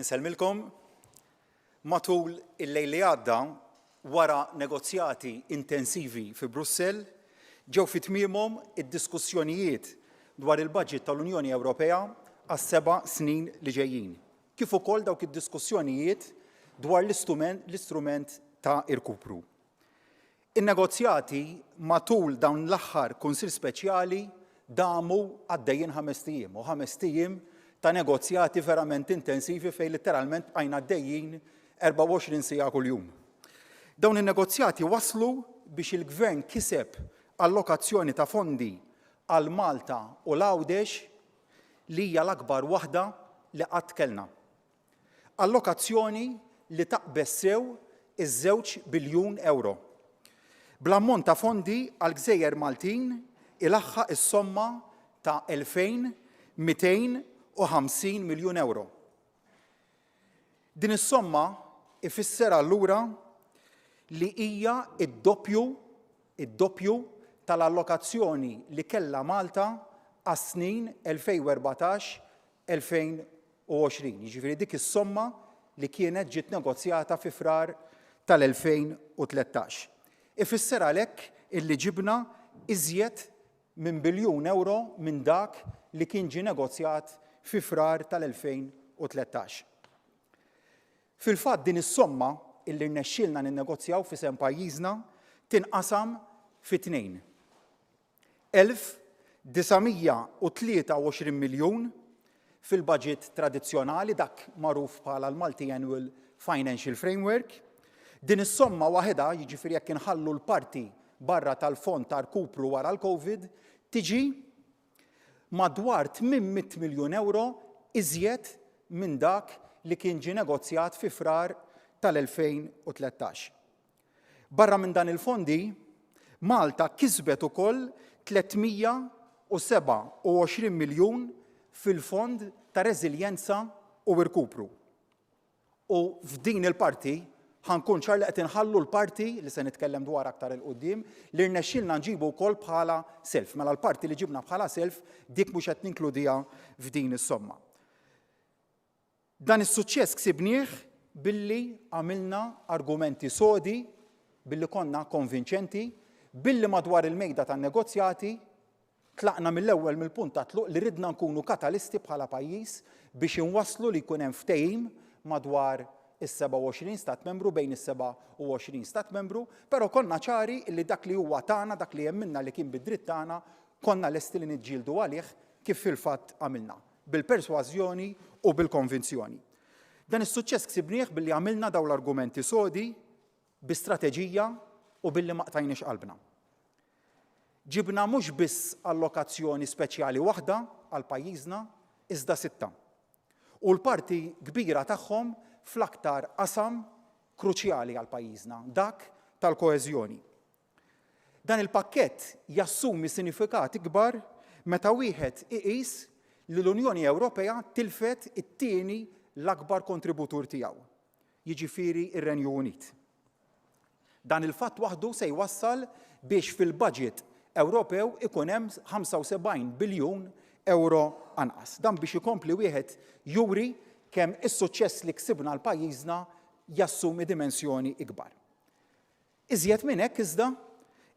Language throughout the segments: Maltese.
Insellmilkom. Matul il-lejl li għadda, wara negozjati intensivi fi Brussell, ġew fi tmiemhom id-diskussjonijiet dwar il-baġit tal-Unjoni Ewropea għas-seba' snin li ġejjin, kif ukoll dawk id-diskussjonijiet dwar l-istrument ta' irkupru. In-negozjati matul dawn l-aħħar Kunsill Speċjali damu għaddejjin ħamest ijiem, u ħamest ijiem ta' negozjati verament intensivi fejn litteralment bqajna għaddejjin 24 siegħa kuljum. Dawn in-negozjati wasslu biex il-Gvern kiseb allokazzjoni ta' fondi għal Malta u l-Għawdex li hija l-akbar waħda li qatt kellna. Allokazzjoni li taqbeż sew iż-żewġ biljun ewro. Bl-ammont ta' fondi għall-gżejjer Maltin ilaħħaq is-somma ta' 2,250 miljun ewro. Din is-somma ifisser allura li hija d-doppju id-doppju tal-allokazzjoni li kellha Malta għas-snin 2014 2020, jiġifieri dik is-somma li kienet ġiet negozjata fi Frar tal-2013. Ifisser għalhekk illi ġibna iżjed minn biljun ewro minn dak li kien ġie negozjat fi Frar tal-2013. Fil-fatt din is-somma illi rnexxielna ninnegozjaw f'isem pajjiżna tinqasam fi tnejn. 1,923 miljun fil-baġit tradizzjonali, dak magħruf bħala l-Multi-Annual Financial Framework. Din is-somma waħedha, jiġifieri jekk inħallu l-parti barra tal-fond ta' rkupru wara l-Covid, tiġi madwar 800 miljun ewro iżjed minn dak li kien ġie negozjat fi Frar tal-2013. Barra minn dan il-fondi, Malta kisbet ukoll 327 miljun fil-Fond ta' Reżiljenza u Irkupru. U f'din il-parti, ħa nkun ċar li qed inħallu l-parti li se nitkellem dwarha aktar 'il quddiem, li rnexxielna nġibu wkoll bħala self. Mela l-parti li ġibna bħala self dik mhux qed ninkludiha f'din is-somma. Dan is-suċċess ksibnieh billi għamilna argumenti sodi, billi konna konvinċenti, billi madwar il-mejda tan-negozjati tlaqna mill-ewwel mill-punt ta' tluq li ridna nkunu katalisti bħala pajjiż biex inwasslu li jkun hemm ftehim madwar is-27 stat membru, bejn is-27 stat membru, però konna ċari li dak li huwa tagħna, dak li emminna li kien bi dritt tagħna, konna lesti li niġġieldu għalih kif fil-fatt għamilna. bil-persważjoni u bil-konvinzjoni. Dan is-suċċess ksibnieh billi għamilna dawn l-argumenti sodi, bi strateġija u billi ma qtajniex qalbna. Ġibna mhux biss allokazzjoni speċjali waħda għal pajjiżna, iżda sitta. U l-parti kbira tagħhom fl-aktar qasam kruċjali għal pajjiżna, dak tal-koeżjoni. Dan il-pakkett jassumi sinifikat ikbar meta wieħed iqis li l-Unjoni Ewropea tilfet it-tieni l-akbar kontributur tiegħu, jiġifieri r-Renju Unit. Dan il-fatt waħdu se jwassal biex fil-baġit Ewropew ikun hemm 75 biljun ewro anqas. Dan biex ikompli wieħed juri kemm is-suċċess li ksibna għal pajjiżna jassumi dimensjoni ikbar. Iżjed minn hekk iżda,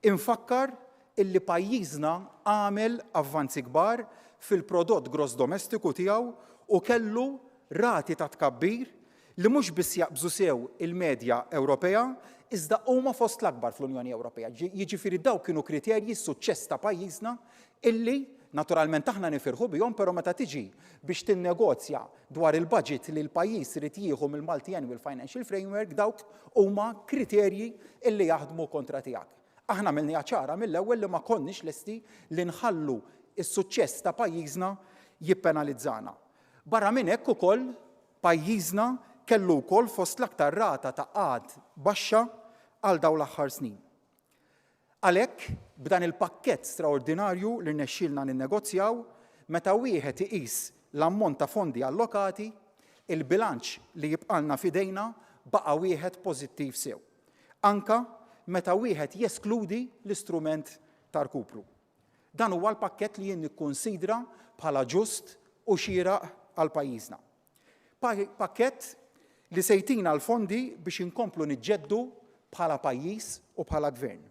infakkar illi pajjiżna għamel avvanzi kbar fil-prodott gross domestiku tiegħu u kellu rati ta' tkabbir li mhux biss jaqbżu sew il-medja Ewropea iżda huma fost l-akbar fl-Unjoni Ewropea. Jiġifieri dawk kienu kriterji s-suċċess ta' pajjiżna illi naturalment aħna nifirħu bihom però meta tiġi biex tinnegozja dwar il-budget li l-pajjiż irid jieħu mill-Multi-Annual Financial Framework dawk huma kriterji illi jaħdmu kontra tiegħek. Aħna għamilniha ċara mill-ewwel li ma konniex lesti li nħallu s-suċċess ta' pajjiżna jippenalizzana. Barra minn hekk ukoll pajjiżna kellu wkoll fost l-aktar rata ta' qgħad baxxa għal dawn l-aħħar snin. Għalhekk, b'dan il-pakkett straordinarju li rnexxielna ninnegozjaw, meta wieħed iqis l-ammont ta' fondi allokati, il-bilanċ li jibqgħalna f'idejna baqa' wieħed pożittiv sew, anke meta wieħed jeskludi l-istrument ta' rkupru. Dan huwa l-pakkett li jien nikkunsidra bħala ġust u xieraq għal pajjiżna. Pakkett li se jtina l-fondi biex inkomplu niġġeddu bħala pajjiż u bħala gvern.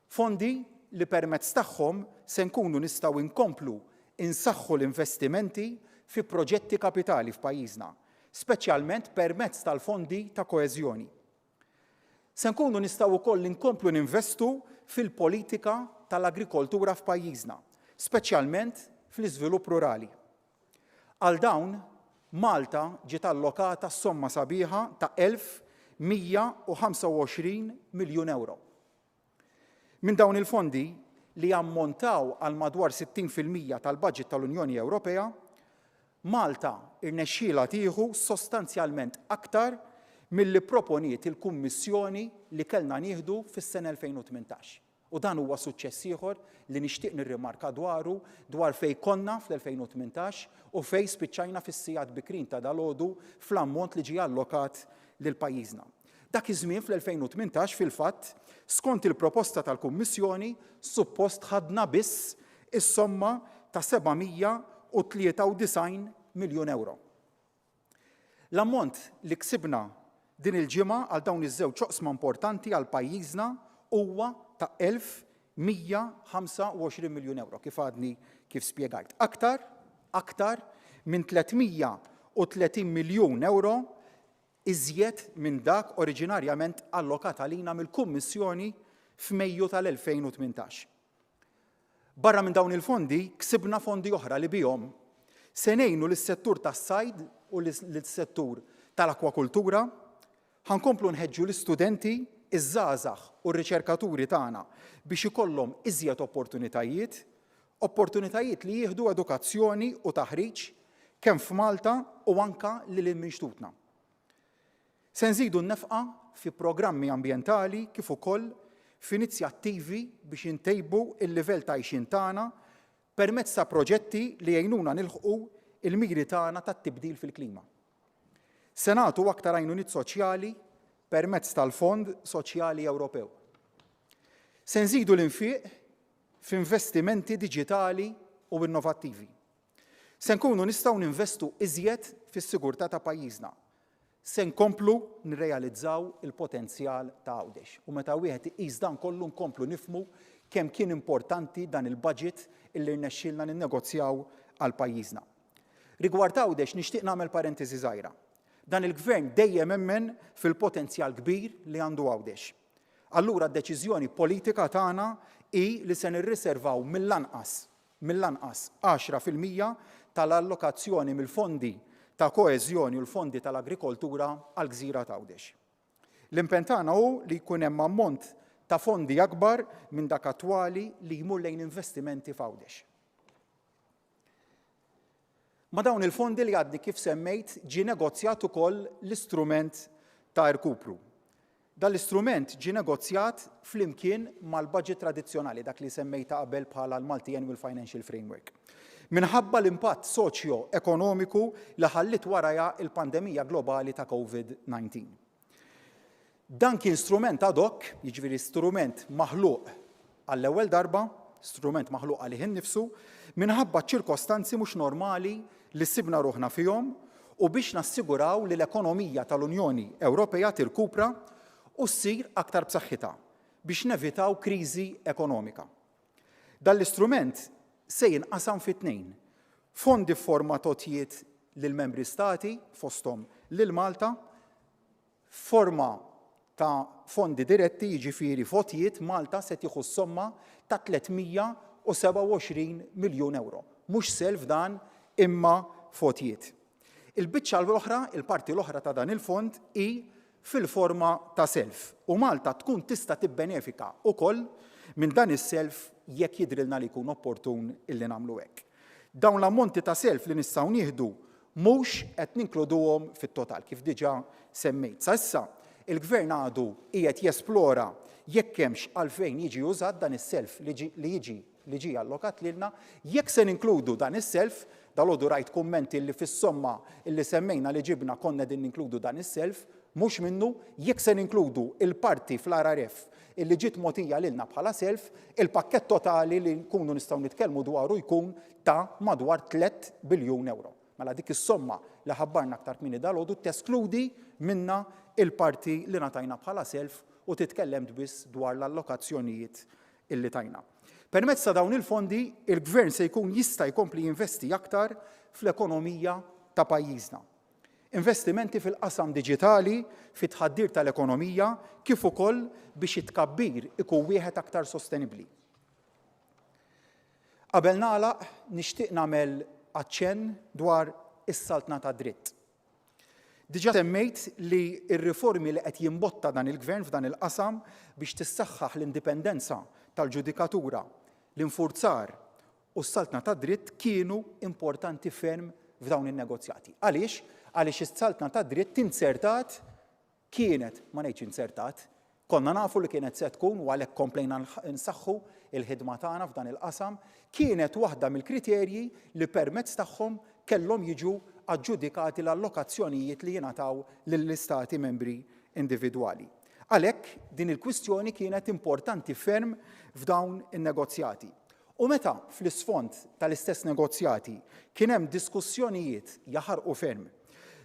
Fondi li permezz tagħhom se nkunu nistgħu nkomplu nsaħħu l-investimenti fi proġetti kapitali f'pajjiżna, speċjalment permezz tal-fondi ta' koeżjoni. Se nkunu nistgħu wkoll inkomplu ninvestu fil-politika tal-agrikoltura f'pajjiżna, speċjalment fl-iżvilupp rurali. Għal dawn, Malta ġiet allokata s-somma sabiħa ta' 1,125 miljun ewro. Minn dawn il-fondi, li jammontaw għal madwar 60% tal-baġit tal-Unjoni Ewropea, Malta rnexxielha tieħu sostanzjalment aktar milli pproponiet il-Kummissjoni li kellna nieħdu fis-sena 2018. U dan huwa suċċess ieħor li nixtieq nirrimarka dwaru dwar fejn konna fl-2018 u fejn spiċċajna fis-sigħat bikrin ta' dalgħodu fl-ammont li ġie allokat lil pajjiżna. Dak iż-żmien fl-2018 fil-fatt, skont il-proposta tal-Kummissjoni, suppost ħadna biss is-somma ta' 793 miljun ewro. L-ammont li ksibna din il-ġimgħa għal dawn iż-żewġ oqsma importanti għal pajjiżna huwa ta' 1,125 miljun ewro, kif għadni kif spjegajt. Aktar, aktar minn 330 miljun ewro iżjed minn dak oriġinarjament allokat għalina mill-Kummissjoni f'Mejju tal-2018. Barra minn dawn il-fondi, ksibna fondi oħra li bihom se ngħinu lis-settur tas-sajd u lis-settur tal-akwakultura, ħa nkomplu nħeġġu l-istudenti, iż-żgħażagħ u r-riċerkaturi tagħna biex ikollhom iżjed opportunitajiet, opportunitajiet li jieħdu edukazzjoni u taħriġ kemm f'Malta u anke lil hinn minn xtutna. Se nżidu n-nefqa fi programmi ambjentali kif ukoll f'inizjattivi biex intejbu l-livell ta' għixien tagħna permezz ta' proġetti li jgħinuna nilħqu l-miri tagħna tat-tibdil fil-klima. Se nagħtu aktar għajnuniet soċjali permezz tal-Fond Soċjali Ewropew. Se nżidu l-infiq f'investimenti diġitali u innovattivi. Se nkunu nistgħu ninvestu iżjed fis-sigurtà ta' pajjiżna. Se nkomplu nirrealizzaw il-potenzjal ta' Għawdex. U meta wieħed iqis dan kollu nkomplu nifhmu kemm kien importanti dan il-budget illi rnexxielna ninnegozjaw għal pajjiżna. Rigward Għawdex nixtieq nagħmel parentesi żgħira. Dan il-Gvern dejjem emmen fil-potenzjal kbir li għandu Għawdex. Allura d-deċiżjoni politika tagħna hi li se nirriservaw mill-anqas mill-anqas 10% tal-allokazzjoni mill-fondi ta' koeżjoni u l-fondi tal-agrikoltura għall-gżira t'Għawdex. L-impenn tagħna hu li jkun hemm ammont ta' fondi akbar minn dak attwali li jmur lejn investimenti f'Għawdex. Ma' dawn il-fondi li għadni kif semmejt ġie negozjat ukoll l-istrument ta' rkupru. Dan l-istrument ġie negozjat flimkien mal-budget tradizzjonali, dak li semmejta qabel bħala l-Multi-Annual Financial Framework. Minħabba l-impatt soċjo-ekonomiku li ħalliet warajha l-pandemija globali ta' COVID-19. Dan kien strument ad hoc, jiġifieri strument maħluq għall-ewwel darba, strument maħluq għalih innifsu, minħabba ċ-ċirkostanzi mhux normali li sibna ruħna fihom u biex nassiguraw li l-ekonomija tal-Unjoni Ewropea tirkupra u ssir aktar b'saħħitha biex nevitaw kriżi ekonomika. Dan l-istrument se jinqasam fi tnejn, fondi f'forma t'għotjiet lill-membri stati, fosthom lil Malta, F'forma ta' fondi diretti, jiġifieri f'għotjiet, Malta se tieħu s-somma ta' 327 miljun ewro. Mhux self dan imma f'għotjiet. Il-biċċa l-oħra, il-parti l-oħra ta' dan il-fond hi fil-forma ta' self u Malta tkun tista' tibbenefika wkoll minn dan is-self jekk jidhrilna li jkun opportun illi nagħmlu hekk. Dawn l-ammonti ta' self li nistgħu nieħdu mhux qed ninkluduhom fit-total, kif diġà semmejt. Sa issa, il-Gvern għadu qiegħed jesplora jekk hemmx għalfejn jiġi użat dan is-self li jiġi li ġie allokat lilna. Jekk se ninkludu dan is-self, dalgħodu rajt kummenti li fis-somma li semmejna li ġibna konna qegħdin ninkludu dan is-self, mhux minnu, jekk se ninkludu l-parti fl-RRF illi ġiet mogħtija lilna bħala self, il-pakkett totali li nkunu nistgħu nitkellmu dwaru jkun ta' madwar 3 biljun ewro. Mela dik is-somma li ħabbarna aktar kmieni dalgħodu teskludi minnha il-parti li ngħatajna bħala self u titkellem biss dwar l-allokazzjonijiet illi tajna. Permezz ta' dawn il-fondi, il-Gvern se jkun jista' jkompli jinvesti aktar fl-ekonomija ta' pajjiżna. Investimenti fil-qasam diġitali, fit-tħaddir tal-ekonomija kif ukoll biex it-tkabbir ikun wieħed aktar sostenibbli. Qabel nagħlaq, nixtieq nagħmel aċċenn dwar is-saltna tad-dritt. Diġà semmejt li r-riformi li qed jimbotta dan il-Gvern f'dan il-qasam biex tissaħħaħ l-indipendenza tal-ġudikatura, l-infurzar u s-saltna tad-dritt kienu importanti ferm f'dawn in-negozjati. Għaliex? Għaliex is-saltna tad-dritt inzertat Kienet, ma ngħidx inzertat, konna nafu li kienet se tkun u għalhekk komplejna nsaħħu l-ħidma tagħna f'dan il-qasam, kienet waħda mill-kriterji li permezz tagħhom kellhom jiġu aġġudikati l-allokazzjonijiet li jingħataw lill-Istati Membri individwali. Għalhekk, din il-kwistjoni kienet importanti ferm f'dawn in-negozjati. U meta, fl-isfond tal-istess negozjati, kien hemm diskussjonijiet jaħarqu ferm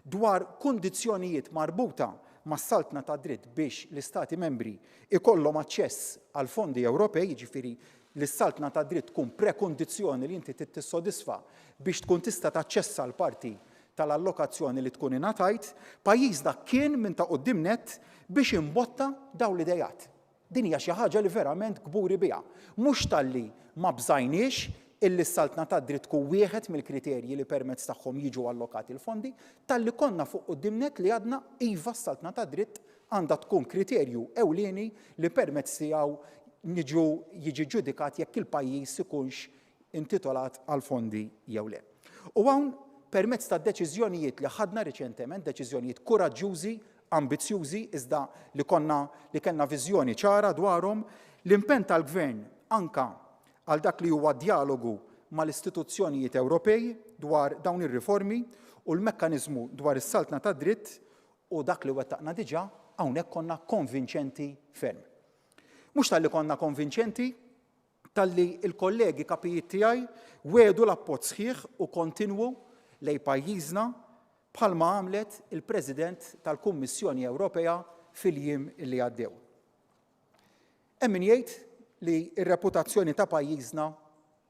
dwar kundizzjonijiet marbuta mas-saltna tad-dritt biex l-Istati Membri jkollhom aċċess għall-fondi Ewropej, jiġifieri li s-saltna tad-dritt tkun prekundizzjoni li inti trid tissodisfa biex tkun tista' taċċessa l-parti tal-allokazzjoni li tkun ingħatajt, pajjiżna kien minn ta' quddiem nett biex imbotta dawn l-ideat. Din hija xi ħaġa li verament kburi biha. Mhux talli ma bżajniex illi s-saltna tad-dritt tkun wieħed mill-kriterji li permezz tagħhom jiġu allokati l-fondi, talli konna fuq quddiem nett li għadna iva s-saltna tad-dritt għandha tkun kriterju ewlieni li permezz tiegħu niġu jiġi ġġudikat jekk il-pajjiż ikunx intitolat għal fondi jew le. U hawn permezz ta' deċiżjonijiet li ħadna riċentement, deċiżjonijiet kuraġġjużi, ambizzjużi iżda li konna li kellna viżjoni ċara dwarhom, l-impenn tal-Gvern anka għal dak li huwa djalogu mal-istituzzjonijiet Ewropej dwar dawn ir-riformi u l-mekkaniżmu dwar is-saltna tad-dritt u dak li wettaqna diġà, hawnhekk konna konvinċenti ferm. Mhux talli konna konvinċenti, talli l-kollegi kapijiet tiegħi wiegħdu l-appoġġ sħiħ u kontinwu lejn pajjiżna bħalma għamlet il-President tal-Kummissjoni Ewropea fil-jiem li għaddew. Hemm min jgħid li r-reputazzjoni ta' pajjiżna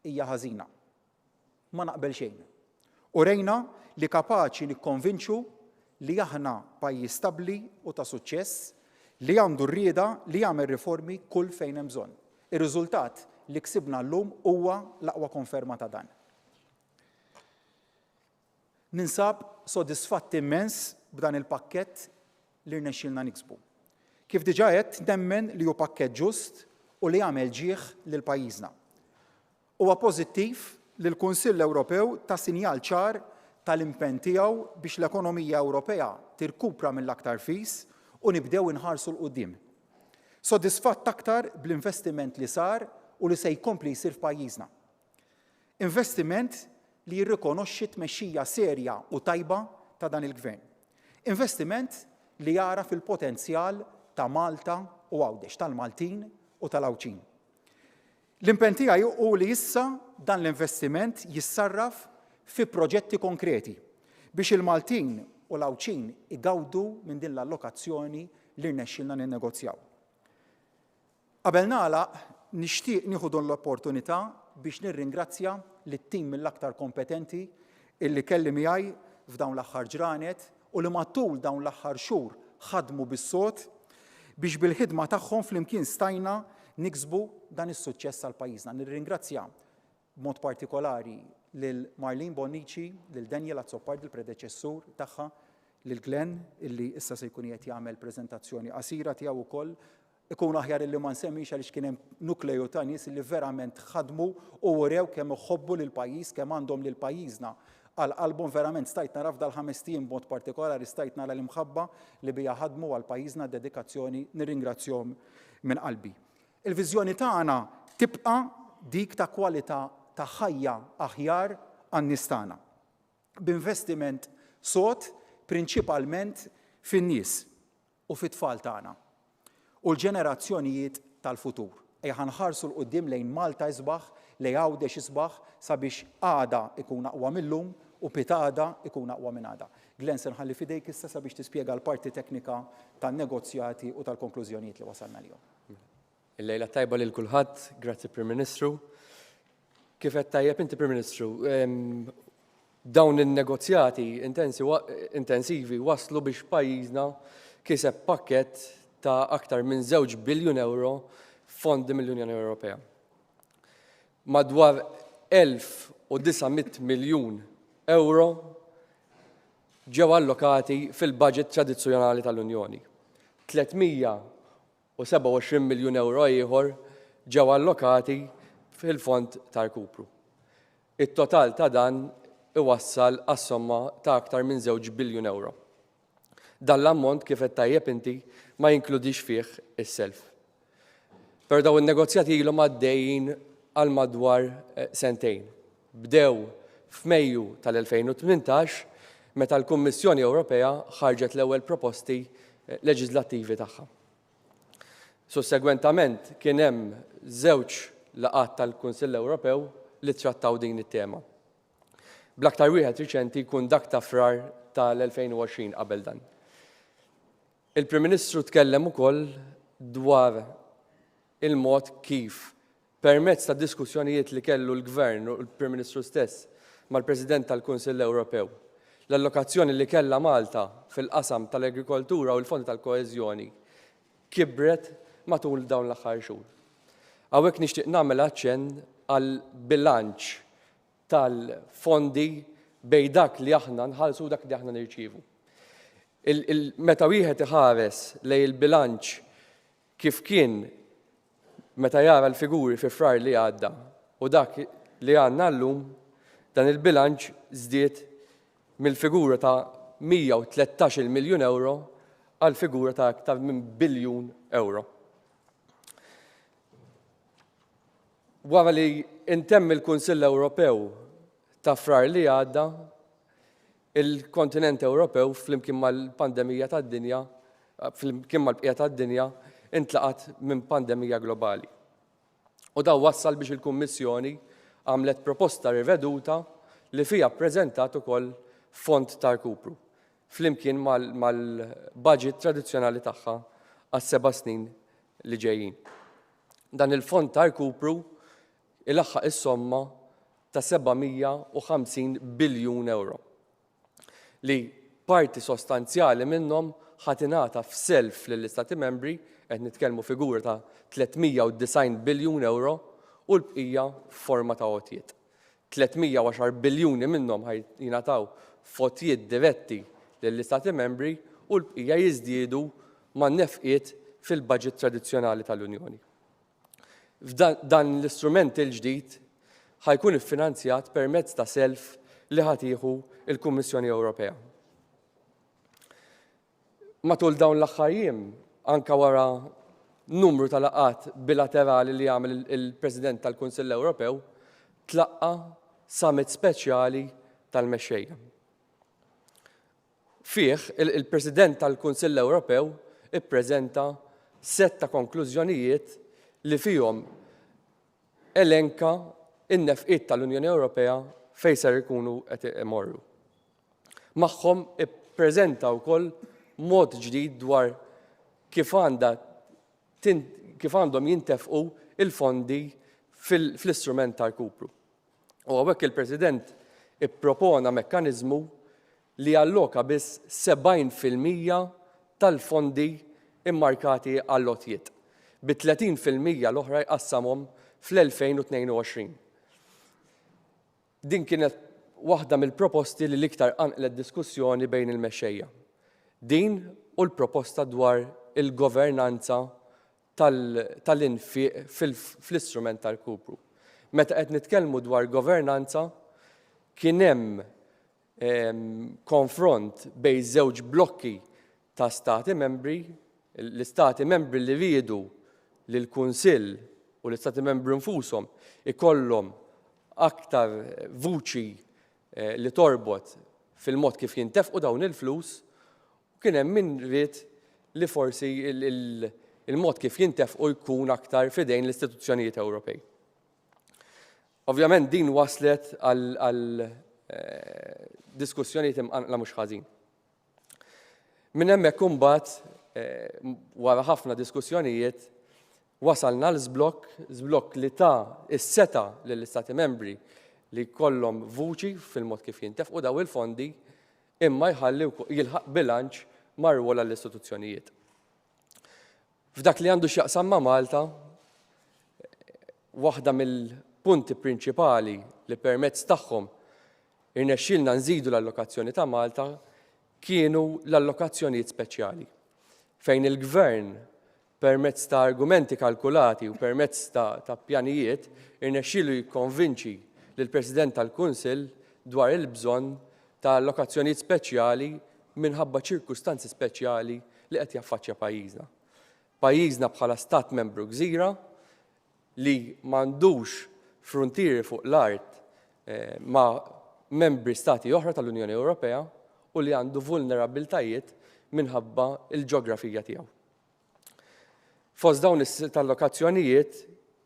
hija ħażina. Ma naqbel xejn. Urejna li kapaċi nikkonvinċu li aħna pajjiż stabbli u ta' suċċess li għandu r-rieda li jagħmel riformi kull fejn hemm bżonn. Ir-riżultat li ksibna llum huwa l-aqwa konferma ta' dan. Ninsab sodisfatt immens b'dan il-pakkett li rnexxielna niksbu. Kif diġà għedt, nemmen li hu pakkett ġust u li jagħmel ġieħ lil pajjiżna. Huwa pożittiv li l-Kunsill Ewropew ta sinjal ċar tal-impenn tiegħu biex l-ekonomija Ewropea tirkupra mill-aktar fis u nibdew inħarsu 'l quddiem. Sodisfatt aktar bl-investiment li sar u li se jkompli jsir f'pajjiżna. Investiment li jirrikonoxxi t-tmexxija serja u tajba ta' dan il-Gvern. Investiment li jagħraf il-potenzjal ta' Malta u Għawdex, tal-Maltin u tal-Għawdxin. L-impenn tiegħi hu li issa dan l-investiment jissarraf fi proġetti konkreti biex il-Maltin u l-Għawdxin igawdu minn din l-allokazzjoni li rnexxielna ninnegozjaw. Qabel nagħlaq, nixtieq nieħu din l-opportunità biex nirringrazzja lit-tim mill-aktar kompetenti illi kelli miegħi f'dawn l-aħħar ġranet u li matul dawn l-aħħar xhur ħadmu bis-sod biex bil-ħidma tagħhom flimkien stajna niksbu dan is-suċċess għal pajjiżna. Nirringrazzja b'mod partikolari lil Marlene Bonnici, lil Daniel Azzopardi, il-predeċessur tagħha, lil Glenn illi issa se jkun qed jagħmel preżentazzjoni qasira tiegħu wkoll. Ikun aħjar illi ma nsemmix għaliex kien hemm nukleju ta' nies li verament ħadmu u urew kemm iħobbu lil pajjiż, kemm għandhom lil pajjiżna għal qalbhom. Verament stajt nara f'dal-ħamest ijiem b'mod partikolari stajt nara l-imħabba li biha ħadmu għal pajjiżna, dedikazzjoni, nirringrazzjahom minn qalbi. Il-viżjoni tagħna tibqa' dik ta' kwalità ta' ħajja aħjar għan-nies tagħna. B'investiment sod prinċipalment fin-nies u fit-tfal tagħna u l-ġenerazzjonijiet tal-futur. Ejja ħa nħarsu 'l quddiem lejn Malta isbaħ, lejn Għawdex isbaħ sabiex għada ikun aqwa mil-lum U pitgħada ikun aqwa minn għada. Glenn se nħalli f'idejk issa sabiex tispjega l-parti teknika tan-negozjati u tal-konklużjonijiet li wasalna għalihom. Il-lejla tajba lil kulħadd, grazzi Prim Ministru. Kif qed tajjeb inti Prim Ministru, dawn in-negozjati intensivi waslu biex pajjiżna kiseb pakkett ta' aktar minn 2 biljun euro fondi mill-Unjoni Ewropea. Madwar 1,900 miljun euro ġew allokati fil-budget tradizzjonali tal-Unjoni. 327 miljun euro ieħor ġew allokati fil-fond ta' rkupru. It-total ta' dan iwassal għas-somma ta' aktar minn żewġ biljun euro. Dan l-ammont, kif għedt tajjeb inti, ma jinkludix fih is-self. Però dawn in-negozjati ilhom għaddejjin għal madwar sentejn. Bdew f'Mejju tal-2018 meta l-Kummissjoni Ewropea ħarġet l-ewwel proposti leġiżlattivi tagħha. Sussegwentament kien hemm żewġ laqgħat tal-Kunsill Ewropew li ttrattaw din it-tema. Bl-aktar wieħed riċenti jkun dak ta' Frar tal-2020 qabel dan. Il-Prim Ministru tkellem ukoll dwar il-mod kif permezz ta' diskussjonijiet li kellu l-Gvern u l-Prim Ministru stess mal-President tal-Kunsill Ewropew, l-allokazzjoni li kellha Malta fil-qasam tal-agrikoltura u l-fondi tal-koeżjoni kibret matul dawn l-aħħar xhur. Hawnhekk nixtieq nagħmel aċċenn għall-bilanċ tal-fondi bejn dak li aħna nħallsu u dak li aħna nirċievu. Meta wieħed iħares lejn il-bilanċ kif kien meta jara l-figuri fi Frar li għadda u dak li għandna llum, dan il-bilanċ żdied mill-figura ta' 113-il miljun ewro għal figura ta' aktar minn biljun ewro. Wara li ntemm il-Kunsill Ewropew ta' Frar li għadda, il-kontinent Ewropew flimkien mal-pandemija tad-dinja, flimkien mal-bqija tad-dinja, intlaqat minn pandemija globali. U dan wassal biex il-Kummissjoni għamlet proposta riveduta li fiha ppreżentat ukoll fond ta' rkupru flimkien mal-budget tradizzjonali tagħha għas-seba' snin li ġejjin. Dan il-fond ta' rkupru ilaħħaq is-somma ta' 750 biljun ewro li parti sostanzjali minnhom ħa tingħata f'self lill-Istati Membri, qed nitkellmu figura ta' 390 biljun ewro, u l-bqija f'forma ta' għotjiet. 310 biljuni minnhom ħa jingħataw f'għotjiet diretti lill-Istati Membri u l-bqija jiżdiedu man-nefqiet fil-baġit tradizzjonali tal-Unjoni. Dan l-istrument il-ġdid ħa jkun iffinanzjat permezz ta' self li ħa tieħu l-Kummissjoni Ewropea. Matul dawn l-aħħar jiem, anke wara numru ta' laqgħat bilaterali li għamel il-President tal-Kunsill Ewropew, tlaqqa' summit speċjali tal-mexxejja. Fih, il-President tal-Kunsill Ewropew ippreżenta sett ta' konklużjonijiet li fihom elenka n-nefqiet tal-Unjoni Ewropea fejn ser ikunu qed imorru. Magħhom ippreżenta wkoll mod ġdid dwar kif għandha kif għandhom jintefqu il-fondi fl-istrument ta' rkupru. U hawnhekk il-President ippropona mekkaniżmu li jalloka biss 70% tal-fondi immarkati għall-għotjiet, bi 30% l-oħra jqassamhom fl-2022. Din kienet waħda mill-proposti li l-iktar qanqlet diskussjoni bejn il-mexxejja. Din u l-proposta dwar il-governanza tal-infiq fl-istrument ta' rkupru. Meta qed nitkellmu dwar governanza, kien hemm konfront bejn żewġ blokki ta' Stati Membri, l-Istati Membri li riedu li l-Kunsill u l-Istati Membri nfushom ikollhom aktar vuċi li torbot fil-mod kif jintefqu dawn il-flus, u kien hemm min ried li forsi il-mod kif jintefqu jkun aktar f'idejn l-istituzzjonijiet Ewropej. Ovvjament din waslet għal eh, diskussjonijiet imqanqla mhux ħażin. Minn hemmhekk imbagħad wara ħafna diskussjonijiet wasalna għal żblokk, żblokk li ta s-setgħa lill-Istati Membri li jkollhom vuċi fil-mod kif jintefqu daw il-fondi imma jħalli jilħaq bilanċ mar-rwol għall-istituzzjonijiet. F'dak li għandu x'jaqsam ma' Malta, waħda mill-punti prinċipali li permezz tagħhom irnexxielna nżidu l-allokazzjoni ta' Malta kienu l-allokazzjonijiet speċjali, fejn il-Gvern permezz ta' argumenti kalkulati u permezz ta', ta pjanijiet irnexxielu jikkonvinċi lill-President tal-Kunsill dwar il-bżonn ta' allokazzjonijiet speċjali minħabba ċirkustanzi speċjali li qed jaffaċċja pajjiżna. Pajjiżna bħala stat membru gżira li m'għandux fruntieri fuq l-art eh, ma' membri stati oħra tal-Unjoni Ewropea u li għandu vulnerabbiltajiet minħabba l-ġeografija tiegħu. Fost dawn is-sitt allokazzjonijiet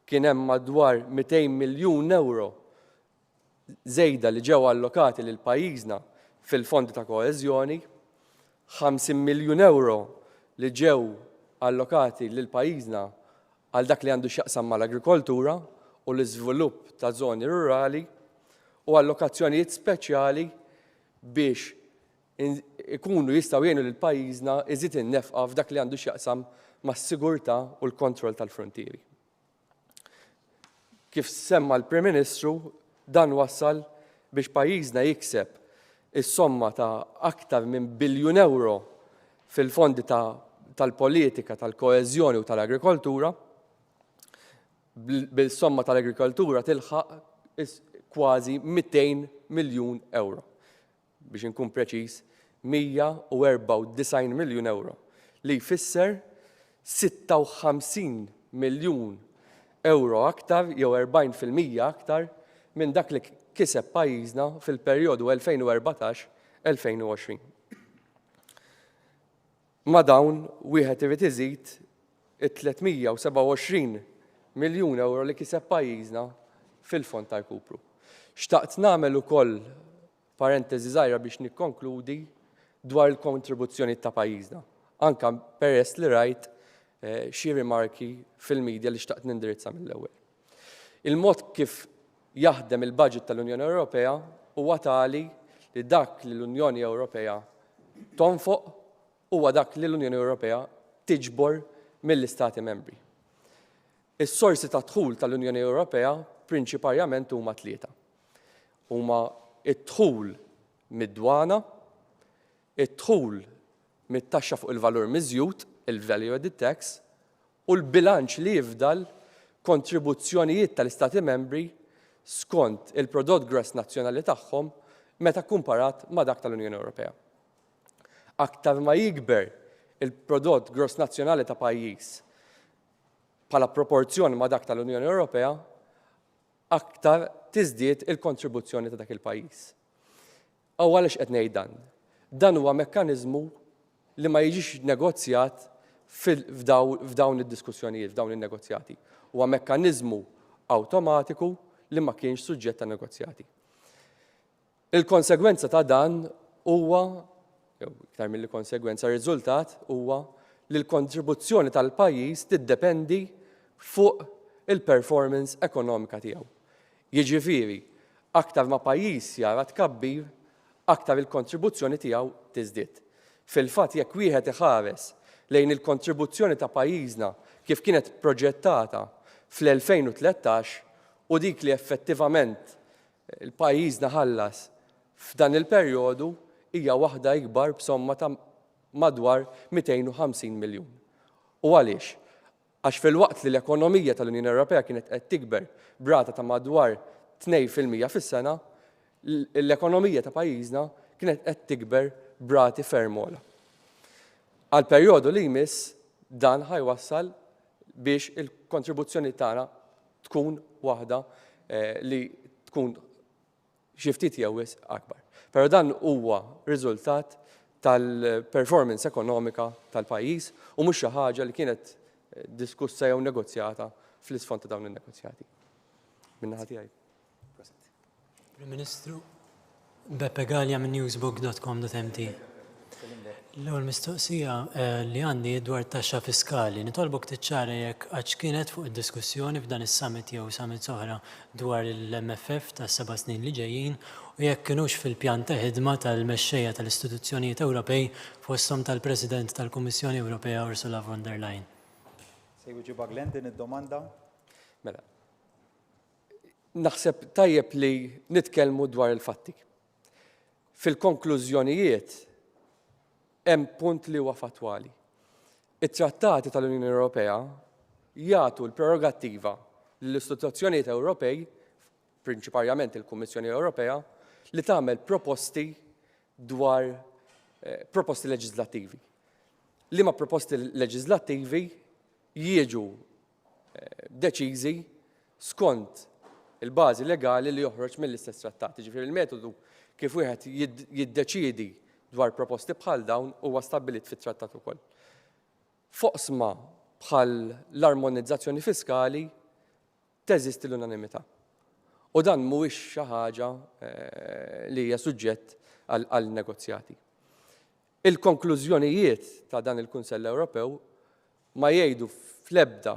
kien hemm madwar 200 miljun euro żejda li ġew allokati lil pajjiżna fil-fondi ta' koeżjoni, 50 miljun euro li ġew allokati lil pajjiżna għal dak li għandu x'jaqsam mal-agrikoltura u l-iżvilupp ta' żoni rurali u allokazzjonijiet speċjali biex ikunu jistgħu jgħinu lil pajjiżna iżid in-nefqa f'dak li għandu x'jaqsam mas-sigurtà u l-kontroll tal-fruntieri. Kif semma l-Prim Ministru, dan wassal biex pajjiżna jikseb is-somma ta' aktar minn biljun ewro fil-fondi tal-politika tal-koeżjoni u tal-agrikoltura, bil-somma tal-agrikoltura tilħaq kważi 200 miljun ewro. biex inkun preċiż, 194 miljun ewro, li jfisser 56 miljun ewro aktar jew 40% aktar minn dak li kiseb pajjiżna fil-perjodu 2014-2020. Ma' dawn wieħed irid iżid it-327 miljun ewro li kiseb pajjiżna fil-fond ta' rkupru. Xtaqt nagħmel ukoll parentesi żgħira biex nikkonkludi dwar il-kontribuzzjonijiet ta' pajjiżna, anke peress li rajt xi rimarki fil-media li xtaqt nindirizza mill-ewwel. Il-mod kif jaħdem il-budget tal-Unjoni Ewropea huwa tali li dak li l-Unjoni Ewropea tonfoq huwa dak li l-Unjoni Ewropea tiġbor mill-Istati Membri. Is-sorsi ta' dħul tal-Unjoni Ewropea prinċiparjament huma tlieta. Huma d-dħul mid-dwana, id-dħul mit-taxxa fuq il-valur miżjud, il-value added tax, u l-bilanċ li jifdal kontribuzzjonijiet tal-Istati Membri skont il-prodott gross nazzjonali tagħhom meta kkumparat ma' dak tal-Unjoni Ewropea. Aktar ma jikber il-prodott gross nazzjonali ta' pajjiż bħala proporzjon ma' dak tal-Unjoni Ewropea, aktar tiżdied il-kontribuzzjoni ta' dak il-pajjiż. U għaliex qed ngħid dan? Dan huwa mekkaniżmu li ma jiġix negozjat f'dawn id-diskussjonijiet, f'dawn in-negozjati. Huwa mekkaniżmu awtomatiku li ma kienx suġġett ta' negozjati. Il-konsegwenza ta' dan huwa, jew iktar milli konsegwenza, riżultat huwa li l-kontribuzzjoni tal-pajjiż tiddependi fuq il-performance ekonomika tiegħu. Jiġifieri, aktar ma pajjiż jara tkabbir, aktar il-kontribuzzjoni tiegħu tiżdied. Fil-fatt jekk wieħed iħares lejn il-kontribuzzjoni ta' pajjiżna kif kienet proġettata fl-2013 u dik li effettivament l-pajjiżna ħallas f'dan il-perjodu hija waħda ikbar b'somma ta' madwar 250 miljun. U għaliex? Għax filwaqt li l-ekonomija tal-Unjoni Ewropea kienet qed tikber b'rata ta' madwar 2% fis-sena, l-ekonomija ta' pajjiżna kienet qed tikber b'rati ferm ogħla. Għall-perjodu li jmiss dan ħa jwassal biex il-kontribuzzjoni tagħna tkun waħda li tkun xi ftit jew wisq akbar. Però dan huwa riżultat tal-performance ekonomika tal-pajjiż u mhux xi ħaġa li kienet diskussa jew negozjata fl-isfond ta' dawn in-negozjati. Min-naħa tiegħi. Prim Ministru. Beppe Galea minn newsbook.com.mt. L-ewwel mistoqsija li għandi hi dwar taxxa fiskali. Nitolbok tiċċara jekk għadx kienet fuq id-diskussjoni f'dan is-summit jew summits oħra dwar il-MFF tas-seba' snin li ġejjin u jekk kinux fil-pjan ta' ħidma tal-mexxejja tal-istituzzjonijiet Ewropej fosthom tal-President tal-Kummissjoni Ewropea Ursula von der Leyen. Se jwiġibha Glenn din id-domanda? Mela, naħseb tajjeb li nitkellmu dwar il-fatti. Fil-konklużjonijiet hemm punt li huwa fattwali. It-trattati tal-Unjoni Ewropea jagħtu l-prerogattiva lill-istituzzjonijiet Ewropej, prinċiparjament il-Kummissjoni Ewropea, li tagħmel proposti dwar eh, proposti leġislattivi. Liema proposti leġislattivi jiġu deċiżi skont il-bażi legali li joħroġ mill-istess trattat. Jiġifieri il-metodu kif wieħed jiddeċiedi dwar proposti bħal dawn huwa stabbilit fit-trattat ukoll. F'oqsma bħal l-armonizzazzjoni fiskali teżisti l-unanimità. U dan mhuwiex xi ħaġa eh, li hija suġġett għal negozjati. Il-konklużjonijiet ta' dan il-Kunsell Ewropew ma jgħidu fl-ebda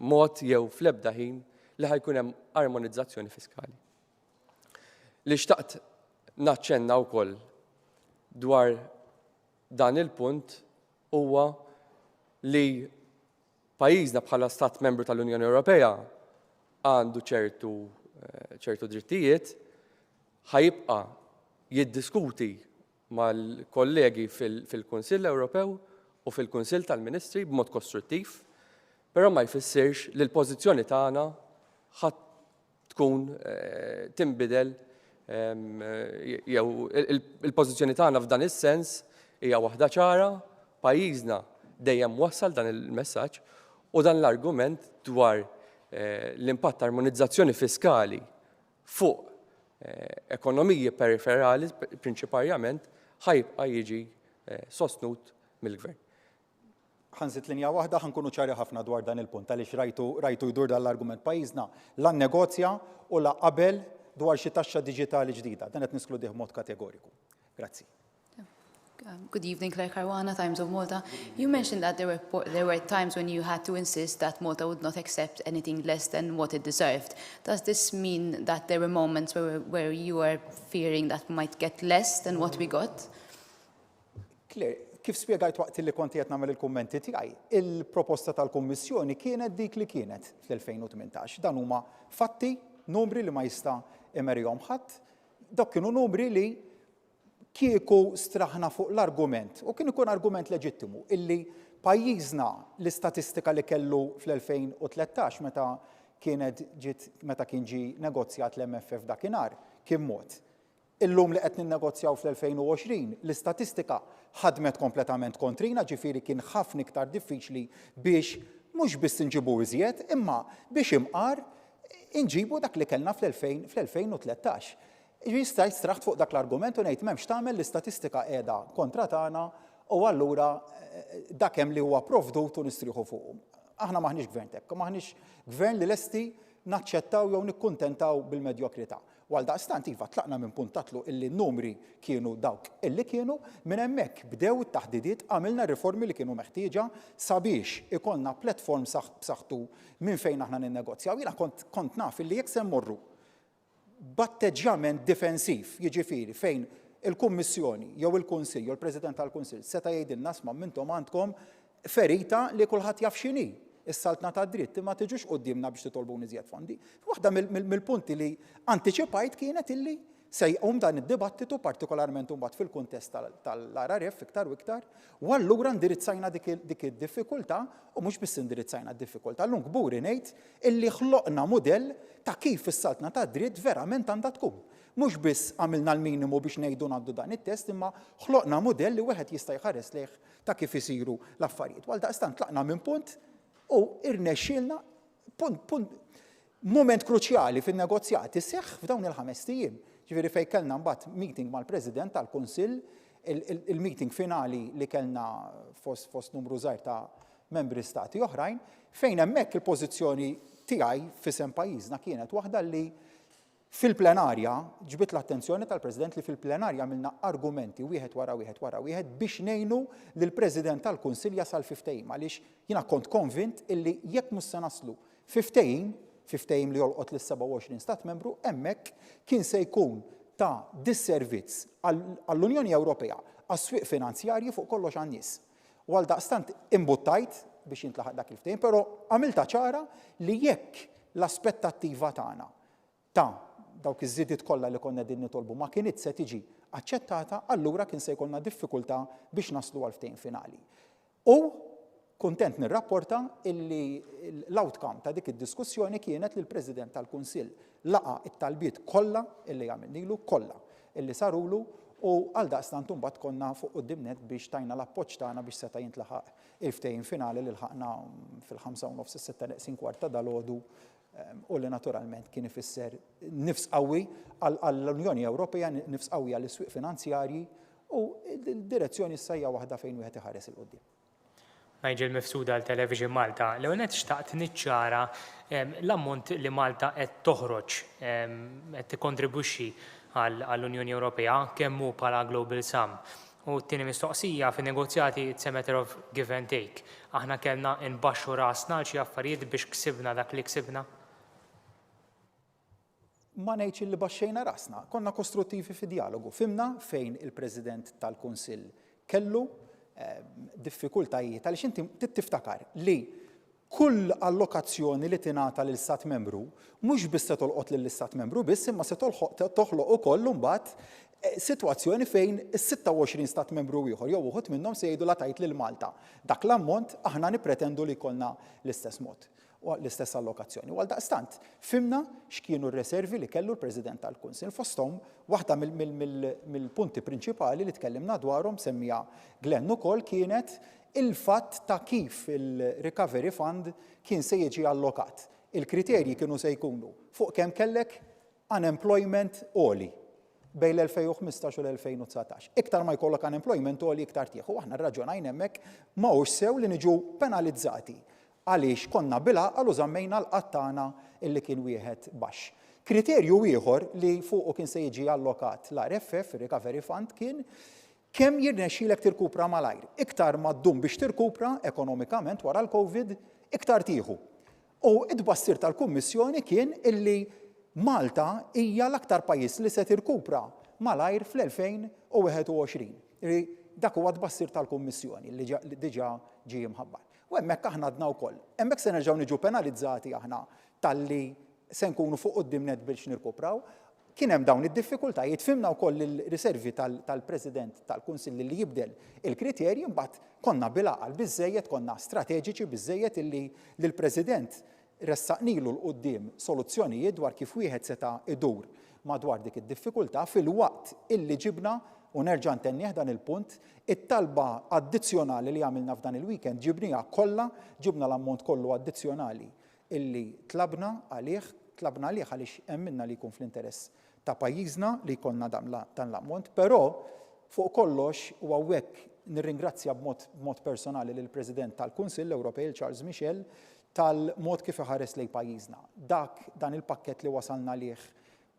mod jew fl-ebda ħin li ħa jkun hemm armonizzazzjoni fiskali. Li xtaqt naċċenna wkoll dwar dan il-punt huwa li pajjiżna bħala stat membru tal-Unjoni Ewropea għandu ċertu eh, ċertu drittijiet ħa jibqa' jiddiskuti mal-kollegi fil-Kunsill Ewropew u fil-Kunsill tal-Ministri b'mod kostruttiv, però ma jfissirx li l-pożizzjoni tagħna ħa tkun tinbidel jew il-pożizzjoni tagħna f'dan is-sens hija waħda ċara, pajjiżna dejjem wassal dan il-messaġġ u dan l-argument dwar l-impatt ta' armonizzazzjoni fiskali fuq ekonomiji periferali prinċiparjament ħa jibqa' jiġi sostnut mill-Gvern. Ħa nżid linja waħda, ħa nkunu ċari ħafna dwar dan il-punt għaliex rajtu rajtu jdur dan l-argument. Pajjiżna la nnegozja u la qabel dwar xi taxxa diġitali ġdida. Dan qed niskludih b'mod kategoriku. Grazzi. Good evening, Claire Caruana, Times of Malta. You mentioned that there were, there were times when you had to insist that Malta would not accept anything less than what it deserved. Does this mean that there were moments where, where you were fearing that we might get less than what we got? Claire, kif spjegajt waqt li kont qed nagħmel il-kummenti tiegħi, il-proposta tal-Kummissjoni kienet dik li kienet fl-2018. Dan huma fatti, numri li ma jista' imerihom ħadd. Dawk kienu numri li Kieku straħna fuq l-argument, u kien ikun argument leġittimu, illi pajjiżna l-istatistika li kellu fl-2013 meta kienet ġiet meta kien ġie negozjat l-MFF dakinhar kien mod. Illum li qed ninnegozjaw fl-2020, l-istatistika ħadmet kompletament kontrina, ġifieri kien ħafna iktar diffiċli biex mhux biss inġibu iżjed, imma biex imqar inġibu dak li kellna fl-2013. Jiġifieri stajt straħt fuq dak l-argument u ngħid m'hemmx x'tagħmel l-istatistika qiegħda kontra tagħna u allura dak hemm li huwa provdut u nistrieħu fuqu. Aħna m'aħniex gvern t'hekk, m'aħniex gvern li lesti naċċettaw jew nikkuntentaw bil-medjokrità. U għaldaqstant iva tlaqna minn punt ta' tluq illi n-numri kienu dawk illi kienu, minn hemmhekk bdew it-taħdidiet, għamilna r-riformi li kienu meħtieġa sabiex ikollna platform b'saħħtu minn fejn aħna ninnegozjaw. Jiena kont kont naf illi jekk se mmorru b'atteġġjament difensiv, jiġifieri fejn il-Kummissjoni jew il-Kunsill jew il-President tal-Kunsill seta' jgħidilna isma' m'intom għandkom ferita li kulħadd jaf x'inhi, is-saltna tad-dritt, imma tiġux quddiemna biex titolbuni iżjed fondi. Waħda mill-punti li antiċipajt kienet illi se jqum dan id-dibattitu, partikolarment imbagħad fil-kuntest tal-RRF iktar u iktar, u allura indirizzajna dik id-diffikultà u mhux biss indirizzajna d-diffikultà, llum kburi ngħid illi ħloqna mudell ta' kif is-saltna tad-dritt verament għandha tkun. Mhux biss għamilna l-minimu biex ngħidu ngħaddu dan it-test imma ħloqna mudell li wieħed jista' jħares lejh ta' kif isiru l-affarijiet. U għaldaqstant tlaqna minn punt u irnexxielna punt, punt, mument kruċjali fin-negozjati seħħ f'dawn il-ħamest ijiem. Ġifieri fejn kellna mbagħad meeting mal-President tal-Kunsill, il-meeting finali li kellna fost, fost numru żgħir ta' membri stati oħrajn, fejn hemmhekk il-pożizzjoni tiegħi f'isem pajjiżna kienet waħda li Fil-plenarja, ġbidt l-attenzjoni tal-President li fil-plenarja għamilna argumenti wieħed wara wieħed wara wieħed biex ngħinu lill-President tal-Kunsill jasal fi ftehim għaliex jiena kont konvint illi jekk mhux se naslu fi ftehim, fi ftehim li jolqot lis-27 Stat Membru, hemmhekk kien se jkun ta' disservizz għall-Unjoni Ewropea, għas-swieq finanzjarji fuq kollox għan-nies. U għaldaqstant imbuttajt biex jintlaħaq dak il-ftehim, però għamiltha ċara li jekk l-aspettattiva tagħna ta' dawk iż-żidiet kollha li konna qegħdin nitolbu ma kinitx se tiġi aċċettata, allura kien se jkollna diffikultà biex naslu għal ftehim finali. U kuntent nirrapporta illi l-outcome ta' dik id-diskussjoni kienet li l-President tal-Kunsill laqa' t-talbiet kollha illi għamilnilu, kollha illi sarulu u għaldaqstant imbagħad konna fuq quddiem nett biex tajna l-appoġġ tagħna biex seta' jintlaħaq il-ftehim finali li lħaqna fil-ħamsa u nofs, is-sitta neqsin kwart ta' dalgħodu u li naturalment kien ifisser nifs qawwi għall-Unjoni Ewropea, nifs qawwi għall-iswieq finanzjarji u d-direzzjoni issa hija waħda fejn wieħed iħares 'il quddiem. Nigel Mifsud għal Television Malta. L-ewwel nett xtaqt niċċara l-ammont li Malta qed toħroġ, qed tikkontribwixxi għall-Unjoni Ewropea, kemm hu bħala global sum. U t-tieni mistoqsija, fin-negozjati it's a matter of give and take. Aħna kellna nbaxxu rasna għal xi affarijiet biex ksibna dak li ksibna? Ma ngħidx illi baxxejna rasna. Konna kostruttivi fid-djalogu. Fhimna fejn il-President tal-Kunsill kellu diffikultajiet għaliex inti trid tiftakar li Kull allokazzjoni li tingħata lil Stat Membru mhux biss se tolqot lill-Istat Membru biss imma se toħloq ukoll imbagħad sitwazzjoni fejn is-26 Stat Membru ieħor jew uħud minnhom se jgħidu la tajt lil Malta dak l-ammont aħna nippretendu li jkollna l-istess mod l-istess allokazzjoni. U għaldaqstant fhimna x'kienu r-reservi li kellu l-President tal-Kunsill fosthom waħda mill-punti prinċipali li tkellimna dwarhom semmiha Glenn ukoll kienet il-fatt ta' kif il-Recovery Fund kien se jiġi allokat. Il-kriterji kienu se jkunu fuq kemm kellek unemployment għoli bejn l-2015 u l-2019. Iktar ma jkollok unemployment għoli iktar tieħu. Aħna rraġunajna hemmhekk ma hux sew li niġu penalizzati għaliex konna bil-għaqal u żammejna l-qgħad tagħna illi kien wieħed baxx. Kriterju ieħor li fuqu kien se jiġi allokat l-RFF, ir-Recovery Fund, kien Kemm jirnexxilek tirkupra malajr? Iktar ma ddum biex tirkupra ekonomikament wara l-Covid, iktar tieħu. U t-tbassir tal-Kummissjoni kien illi Malta hija l-aktar pajjiż li se tirkupra malajr fl-2021. Jiġifieri dak huwa t-tbassir tal-Kummissjoni li diġà ġie mħabbar. U hemmhekk aħna għadna wkoll. Hemmhekk se nerġgħu niġu penalizzati aħna talli se nkunu fuq quddiem nett biex nirkupraw. Kien hemm dawn id-diffikultajiet, fhimna wkoll il-riservi tal-President tal-Kunsill li jibdel il-kriterji, imbagħad konna bil-għaqal biżżejjed, konna strateġiċi biżżejjed illi lill-President ressaqnilu 'l quddiem soluzzjonijiet dwar kif wieħed seta' idur madwar dik id-diffikultà filwaqt illi ġibna, u nerġa' ntennih dan il-punt, it-talba addizzjonali li għamilna f'dan il-weekend ġibniha kollha, ġibna l-ammont kollu addizzjonali illi tlabna għalih, tlabna għalih għaliex emminna li jkun fl-interess ta' pajjiżna li jkollna dan l-ammont, però fuq kollox u hawnhekk nirringrazzja b'mod b'mod personali lill-President tal-Kunsill Ewropej, il Charles Michel, tal-mod kif iħares lejn pajjiżna. Dak, dan il-pakkett li wasalna għalih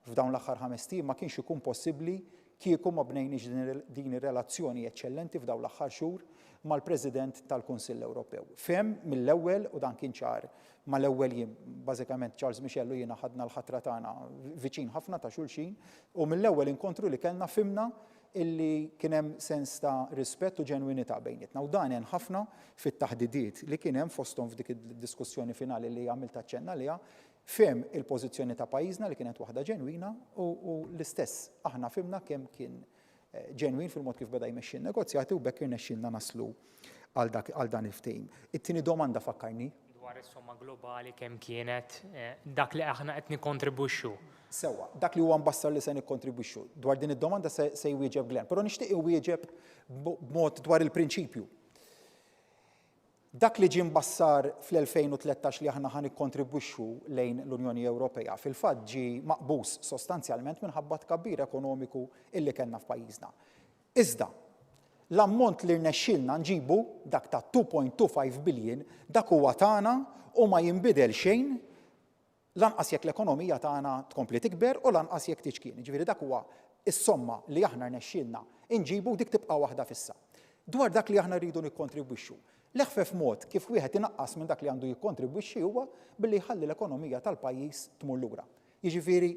f'dawn l-aħħar ħamest ijiem ma kienx ikun possibbli kieku ma bnejniex din ir-relazzjoni eċċellenti f'dawn l-aħħar xhur mal-President tal-Kunsill Ewropew. Fehem mill-ewwel, u dan kien ċar mal-ewwel jiem, bażikament Charles Michel u jiena ħadna l-ħatra tagħna viċin ħafna ta' xulxin, u mill-ewwel inkontru li kellna fhimna illi kien hemm sens ta' rispett u ġenwinità bejnietna u dan għen ħafna fit-taħdidiet li kien hemm fosthom f'dik id-diskussjoni finali li għamilt aċċenn għaliha Fehem il-pożizzjoni ta' pajjiżna li kienet waħda ġenwina u l-istess aħna fhimna kemm kien ġenwin fil-mod kif beda jmexxi n-negozjati u b'hekk irnexxielna naslu għal dak għal dan il-ftehim. It-tieni domanda fakkarni. Dwar is-somma globali kemm kienet dak li aħna qed nikkontribwixxu. Sewwa, dak li huwa mbassar li se nikkontribwixxu. Dwar din id-domanda se se jwieġeb Glenn, però nixtieq inwieġeb b'mod dwar il-prinċipju. Dak li ġie mbassar fl-2013 li aħna ħa nikkontribwixxu lejn l-Unjoni Ewropea fil-fatt ġie maqbuż sostanzjalment minħabba t-tkabbir ekonomiku illi kellna f'pajjiżna. Iżda, l-ammont li rnexxielna nġibu, dak ta' 2.25 billion, dak huwa tagħna u ma jinbidel xejn. Lanqas jekk l-ekonomija tagħna tkompli tikber u lanqas jekk tiċkien. Jiġifieri dak huwa s-somma li aħna rnexxielna nġibu u dik tibqa' waħda fissa. Dwar dak li aħna rridu nikkontribwixxu. L-eħfef mod kif wieħed inaqqas minn dak li għandu jikkontribwixxi huwa billi jħalli l-ekonomija tal-pajjiż tmur lura. Jiġifieri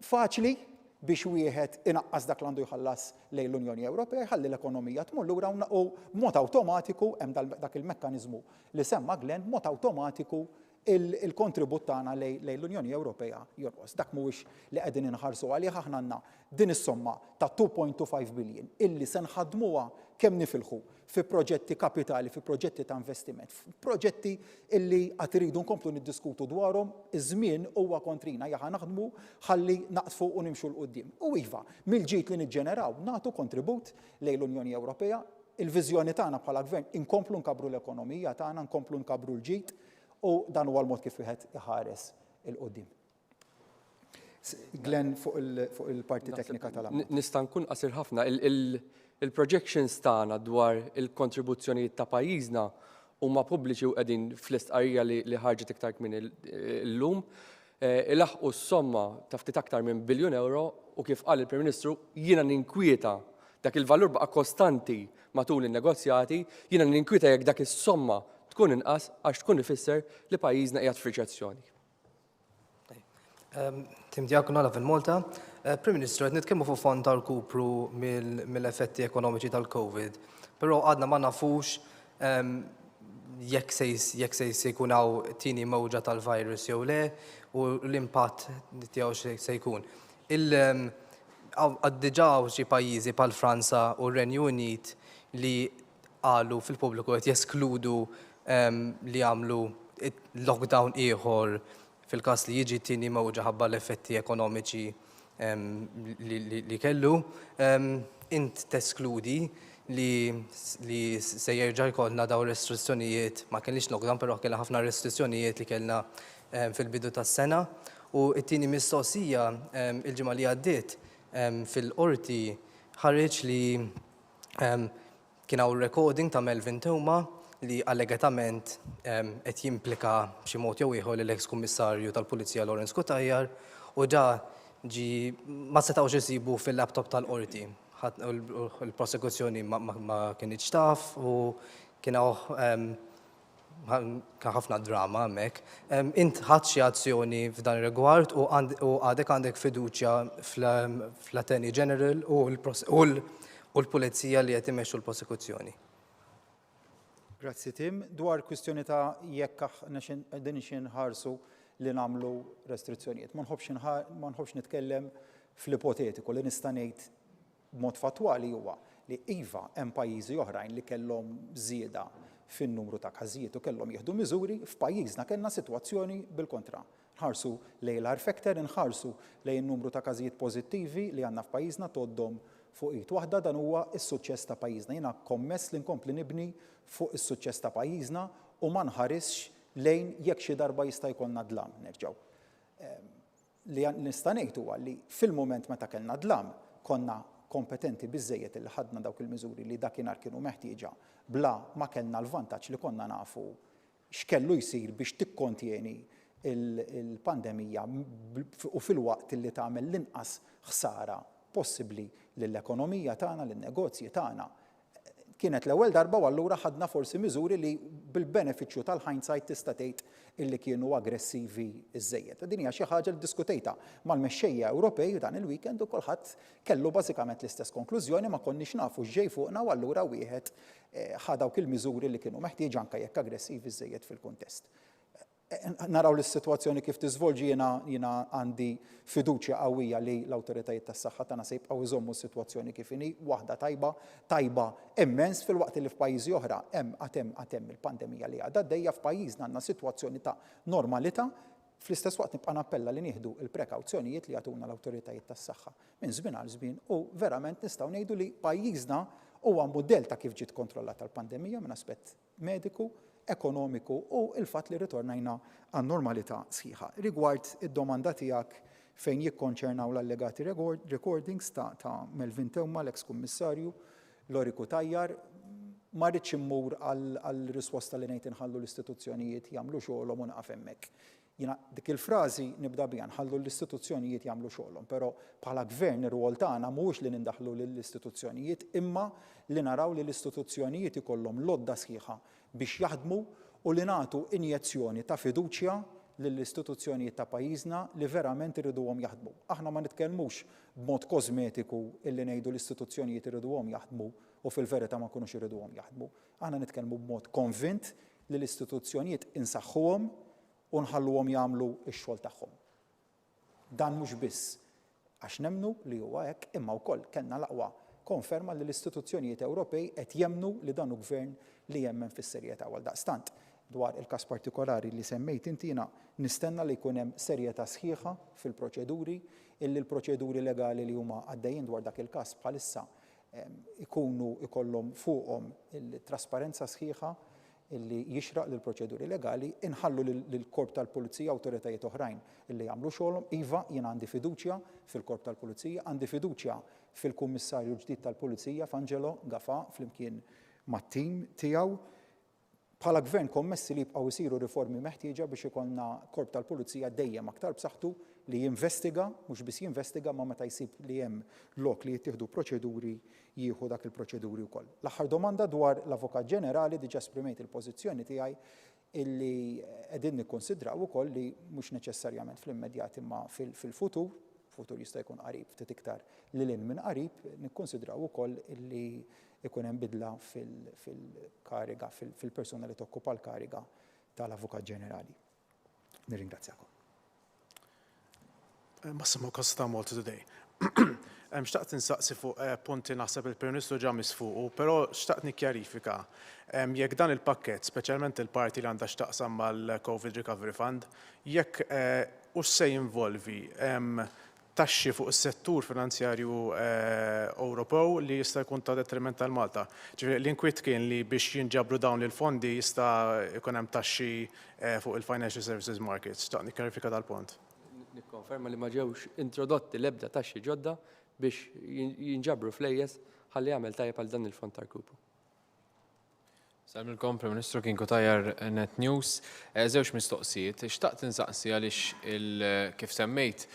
faċli biex wieħed inaqqas dak li għandu jħallas lejn l-Unjoni Ewropea, jħalli l-ekonomija tmur lura u b'mod awtomatiku hemm dak il-mekkaniżmu li semma Glenn, b'mod awtomatiku il-kontribut tagħna lejn l-Unjoni Ewropea jonqos. Dak mhuwiex li qegħdin inħarsu għalih aħna għandna din is-somma ta' 2.25 billion illi se nħaddmuha kemm nifilħu fi proġetti kapitali, fi proġetti ta' investiment, proġetti illi għad iridu nkomplu niddiskutu dwarhom, iż-żmien huwa kontrina, jaħa naħdmu ħalli naqtfu u nimxu 'l quddiem. U iva, mill-ġid li niġġeneraw nagħtu kontribut lejn l-Unjoni Ewropea, il-viżjoni tagħna bħala gvern inkomplu nkabbru l-ekonomija tagħna, nkomplu nkabbru l-ġid u dan huwa l-mod kif wieħed iħares 'il quddiem. Glenn fuq il-parti teknika tal-ammont. Nista' nkun qasir ħafna. Il-projections tagħna dwar il-kontribuzzjonijiet ta' pajjiżna huma pubbliċi u qegħdin fl-istqarrija li ħarġet iktar kmieni llum. Ilaħħqu s-somma ta' ftit aktar minn biljun ewro u kif qal il-Prim Ministru jiena ninkwieta dak il-valur baqa' kostanti matul in-negozjati, jiena ninkwieta jekk dak is-somma tkun inqas għax tkun ifisser li pajjiżna qiegħed f'riċessjoni. Tim Diacono Lovin Malta. Prim Ministru, qed nitkellmu fuq fond ta' rkupru mill-effetti ekonomiċi tal-Covid, però għadna ma nafux jekk se jekk se jkun hawn tieni mewġa tal-virus jew le u l-impatt tiegħu se jkun. Diġà hawn xi pajjiżi bħal Franza u r-Renju Unit li qalu fil-pubbliku qed jeskludu li jagħmlu lockdown ieħor fil-każ li jiġi t-tieni mewġa ħabba l-effetti ekonomiċi li kellu. Int teskludi li se jerġa' jkollna dawn restrizzjonijiet, ma kellniex lockdown però kellna ħafna restrizzjonijiet li kellna fil-bidu tas-sena. U t-tieni mistoqsija, il-ġimgħa li għaddiet fil-qorti ħareġ li Kien hawn recording ta' Melvin Theuma li allegatament qed jimplika b'xi mod jew ieħor lill-eks Kummissarju tal-Pulizija Lawrence Cutajar u da ġie ma setgħux isibu fil-laptop tal-Qorti. Il-prosekuzzjoni ma kinitx taf u kien hawn Kien ħafna drama hemmhekk. Int ħadt xi azzjoni f'dan ir-rigward u għadek għandek fiduċja fl-Attorney General u l-Pulizija li qed imexxu l-prosekuzzjoni? Grazzi Tim. Dwar kwistjoni ta' jekk aħna qegħdin xi nħarsu li nagħmlu restrizzjonijiet. Ma nħobbx nitkellem fl-ipotetiku li nista' ngħid B'mod fattwali huwa li iva hemm pajjiżi oħrajn li kellhom żieda fin-numru ta' każijiet u kellhom jieħdu miżuri, f'pajjiżna kellna sitwazzjoni bil-kontra. Nħarsu lejn l-R factor, inħarsu lejn in-numru ta' każijiet pożittivi li għandna f'pajjiżna tgħoddhom fuq id waħda, dan huwa s-suċċess ta' pajjiżna. Jiena kommess li nkompli nibni fuq is-suċċess ta' pajjiżna u ma nħarisx lejn jekk xi darba jista' jkollna dlam nerġgħu. Li nista' ngħid huwa li fil-mument meta kellna dlam, konna kompetenti biżżejjed illi ħadna dawk il-miżuri li dakinhar kienu meħtieġa bla ma kellna l-vantaġġ li konna nafu x'kellu jsir biex tikkontjeni l-pandemija u filwaqt li tagħmel l-inqas ħsara possibbli lill-ekonomija tagħna, lin-negozji tagħna. Kienet l-ewwel darba u allura ħadna forsi miżuri li bil-benefiċċju tal-hindsight tista' tgħid illi kienu aggressivi żżejjed. Din hija xi ħaġa li ddiskutejtha mal-mexxejja Ewropej dan il-weekend u kulħadd kellu bażikament l-istess konklużjoni, ma konniex nafu x'ġej fuqna u allura wieħed ħa dawk il-miżuri li kienu meħtieġa anke jekk aggressivi żżejjed fil-kuntest. Naraw li s-sitwazzjoni kif tiżvolġi jiena jiena għandi fiduċja qawwija li l-awtoritajiet tas-saħħa tagħna se jibqgħu jżommu s-sitwazzjoni kif inhi, waħda tajba, tajba immens filwaqt li f'pajjiżi oħra hemm għad hemm għad hemm il-pandemija li għadha għaddejja, f'pajjiżna għandna sitwazzjoni ta' normalità. Fl-istess waqt nibqa' nappella li nieħdu l-prekawzjonijiet li jagħtuna l-awtoritajiet tas-saħħa minn żmien għal żmien u verament nistgħu ngħidu li pajjiżna huwa mudell ta' kif ġiet kontrollata l-pandemija minn aspett mediku, ekonomiku u l-fatt li rritornajna għan-normalità sħiħa. Rigward id-domanda tiegħek fejn jikkonċernaw l-allegati recordings ta' ta' Melvin Theuma, l-eks Kummissarju, Lori Cutajar, ma rridx immur għal risposta li ngħid inħallu l-istituzzjonijiet jagħmlu xogħolhom u naqaf hemmhekk. Jiena dik il-frażi nibda biha, nħallu l-istituzzjonijiet jagħmlu xogħolhom, però bħala gvern ir-rwol tagħna mhuwiex li nindaħlu lill-istituzzjonijiet imma li naraw li l-istituzzjonijiet ikollhom l-għodda sħiħa biex jaħdmu u li nagħtu injezzjoni ta' fiduċja lill-istituzzjonijiet ta' pajjiżna li verament irriduhom jaħdmu. Aħna ma nitkellmux b'mod kożmetiku illi ngħidu l-istituzzjonijiet irriduhom jaħdmu u fil-verità ma nkunux irriduhom jaħdmu. Aħna nitkellmu b'mod konvint li l-istituzzjonijiet insaħħuhom u nħalluhom jagħmlu x-xogħol tagħhom. Dan mhux biss għax nemmnu li huwa hekk imma wkoll kellna l-aqwa konferma li l-istituzzjonijiet Ewropej qed jemmnu li dan hu gvern li jemmen fis-serjetà u għaldaqstant dwar il-każ partikolari li semmejt inti jiena nistenna li jkun hemm serjetà sħiħa fil-proċeduri, illi l-proċeduri legali li huma għaddejjin dwar dak il-każ bħalissa ikunu ikollhom fuqhom il-trasparenza sħiħa illi jixraq lill-proċeduri legali, inħallu lill-Korp tal-Pulizija, awtoritajiet oħrajn illi jagħmlu xogħolhom. Iva, jiena għandi fiduċja fil-Korp tal-Pulizija, għandi fiduċja fil-Kummissarju l-ġdid tal-Pulizija, f'Angelo Gafà, flimkien mat-tim tiegħu. Bħala Gvern kommessi li jibqgħu jsiru riformi meħtieġa biex ikollna Korp tal-Pulizija dejjem aktar b'saħħtu li jinvestiga, mhux biss jinvestiga imma meta jsib li hemm lok li jittieħdu proċeduri jieħu dak il-proċeduri wkoll. L-aħħar domanda dwar l-Avukat Ġenerali diġà esprimejt il-pożizzjoni tiegħi illi qegħdin nikkunsidraw ukoll li mhux neċessarjament fl-immedjat imma fil-futur, futur jista' jkun qarib ftit iktar lil hinn minn qarib, nikkunsidraw ukoll illi ikun hemm bidla fil-kariga, fil-persuna li tokkupa l-kariga tal-Avukat Ġenerali. Nirringrazzjakom. Massimo Costa, Malta Today. Xtaqt insaqsi fuq eh, punti naħseb il-Prim Ministru ġa misfuqu, però xtaqt nikkjarifika jekk dan il-pakkett, speċjalment il-parti li għandha x'taqsam mal-Covid Recovery Fund, jekk eh, hux se jinvolvi taxxi fuq is-settur finanzjarju Ewropew li jista' jkun ta' detriment għal Malta. Ġifieri l-inkwiet kien li biex jinġabru dawn il-fondi jista' jkun hemm taxxi fuq il-financial services markets. Xtaqt nikkjarifika dal-punt. Nikkonferma li ma ġewx introdotti l-ebda taxxi ġodda biex jinġabru flejjes ħalli jagħmel tajjeb għal dan il-fond ta' rkupru. Nsellmilkom, Prim Ministru, kien Cutajar Net News. Eh, żewġ mistoqsijiet. Xtaqt insaqsi għaliex kif semmejt,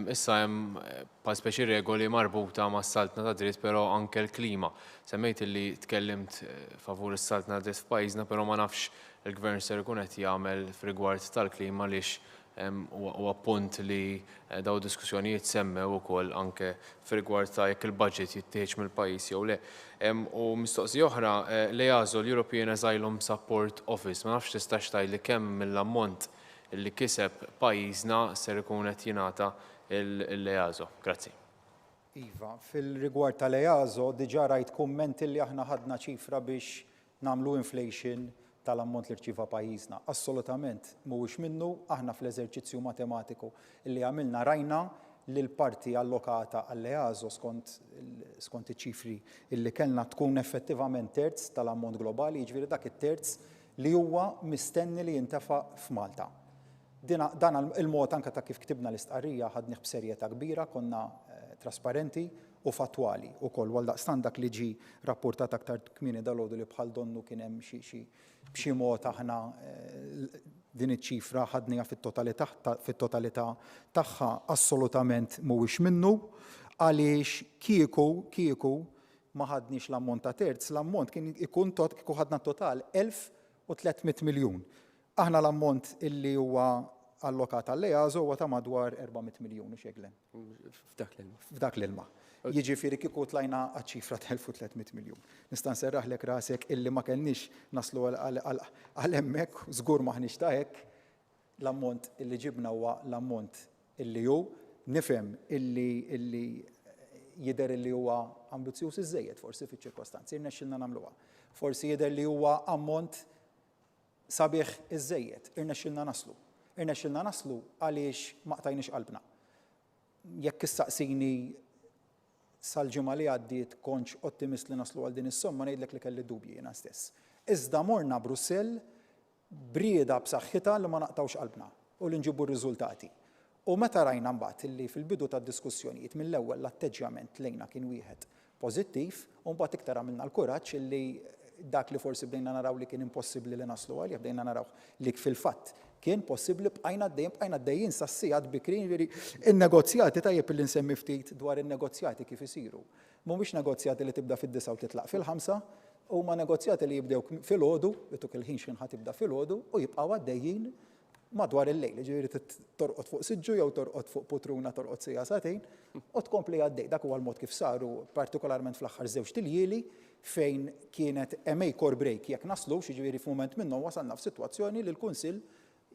issa hemm eh, bħal speċi regoli marbuta mas-saltna ta' dritt, però anke l-klima. Semmejt li tkellimt eh, favur is-saltna ta' dritt f'pajjiżna, però ma nafx il-gvern ser ikun qed jagħmel f'rigward tal-klima għaliex Huwa punt li dawn id-diskussjonijiet semmew ukoll anke fir-rigward ta' jekk il-budget jittieħidx mill-pajjiż jew le. U mistoqsija oħra, l-EASO, l-European Asylum Support Office, ma nafx tistax tgħidli kemm mill-ammont li kiseb pajjiżna ser ikun qed jingħata l-EASO. Grazzi. Iva, fil-rigward tal-EASO diġà rajt kummenti li aħna ħadna ċifra biex nagħmlu inflation tal-ammont li rċieva pajjiżna. Assolutament mhuwiex minnu, aħna fl-eżerċizzju matematiku li għamilna rajna li l-parti allokata għall-EASO skont skont iċ-ċifri li kellna tkun effettivament terz tal-ammont globali, jiġifieri dak it-terz li huwa mistenni li jintefaq f'Malta. Din dan il-mod anke ta' kif ktibna l-istqarrija ħadnih b'serjetà kbira, konna trasparenti u fattwali wkoll u għaldaqstant dak li ġie rappurtat aktar kmieni dalgħodu li bħal donnu kien hemm xi xi b'xi mod aħna din iċ-ċifra ħadniha fit-totalità fit-totalità tagħha assolutament mhuwiex minnu għaliex kieku kieku ma ħadniex l-ammont ta' terz, l-ammont kien ikun tot kieku ħadna t-total 1300 miljun. Aħna l-ammont illi huwa allokat għall-EASO huwa ta' madwar 400 miljun, hux hekk Glenn? F'dak l-ilma. F'dak l-ilma. Jiġifieri kieku tlajna għaċ-ċifra ta' 1300 miljun. Nista' nserraħlek rasek illi ma kellniex naslu għal hemmhekk, żgur m'aħniex ta' hekk. L-ammont illi ġibna huwa l-ammont illi hu. Nifhem illi illi jidher illi huwa ambizzjuż iżżejjed forsi fiċ-ċirkostanzi, irnexxielna nagħmluha. Forsi jidher li huwa ammont Sabiħ iżżejjed, irnexxilna naslu. Irnexxilna naslu għaliex ma qtajniex qalbna. Jekk issaqsini sal-ġimgħa li għaddiet kontx ottimist li naslu għal din is-somma ngħidlek li kelli dubji jiena stess. Iżda morna Brussell b'rieda b'saħħitha li ma naqtgħux qalbna u li nġibu r-riżultati. U meta rajna mbagħad illi fil-bidu tad-diskussjonijiet mill-ewwel l-atteġġjament lejna kien wieħed pożittiv, u mbagħad iktar għamilna l-kuraġġ illi dak li forsi bdejna naraw li kien impossibbli li naslu għalih, bdejna naraw li fil-fatt kien possibbli, bqajna għaddejjin, bqajna għaddejjin sas-sigħat bikrin, jiġifieri in-negozjati tajjeb li nsemmi ftit dwar in-negozjati kif isiru. Mhumiex negozjati li tibda fid-disgħa u titlaq fil-ħamsa, huma negozjati li jibdew filgħodu, ituk il-ħin x'ħin ħa tibda filgħodu u jibqgħu għaddejjin madwar il-lejl, jiġifieri trid torqod fuq siġġu jew torqod fuq putruna torqod siegħa sagħtejn u tkompli għaddej. Dak huwa l-mod kif saru partikolarment fl-aħħar żewġt iljieli fejn kienet a make or break jekk naslux, jiġifieri f'mument minnhom wasalna f'sitwazzjoni li l-Kunsill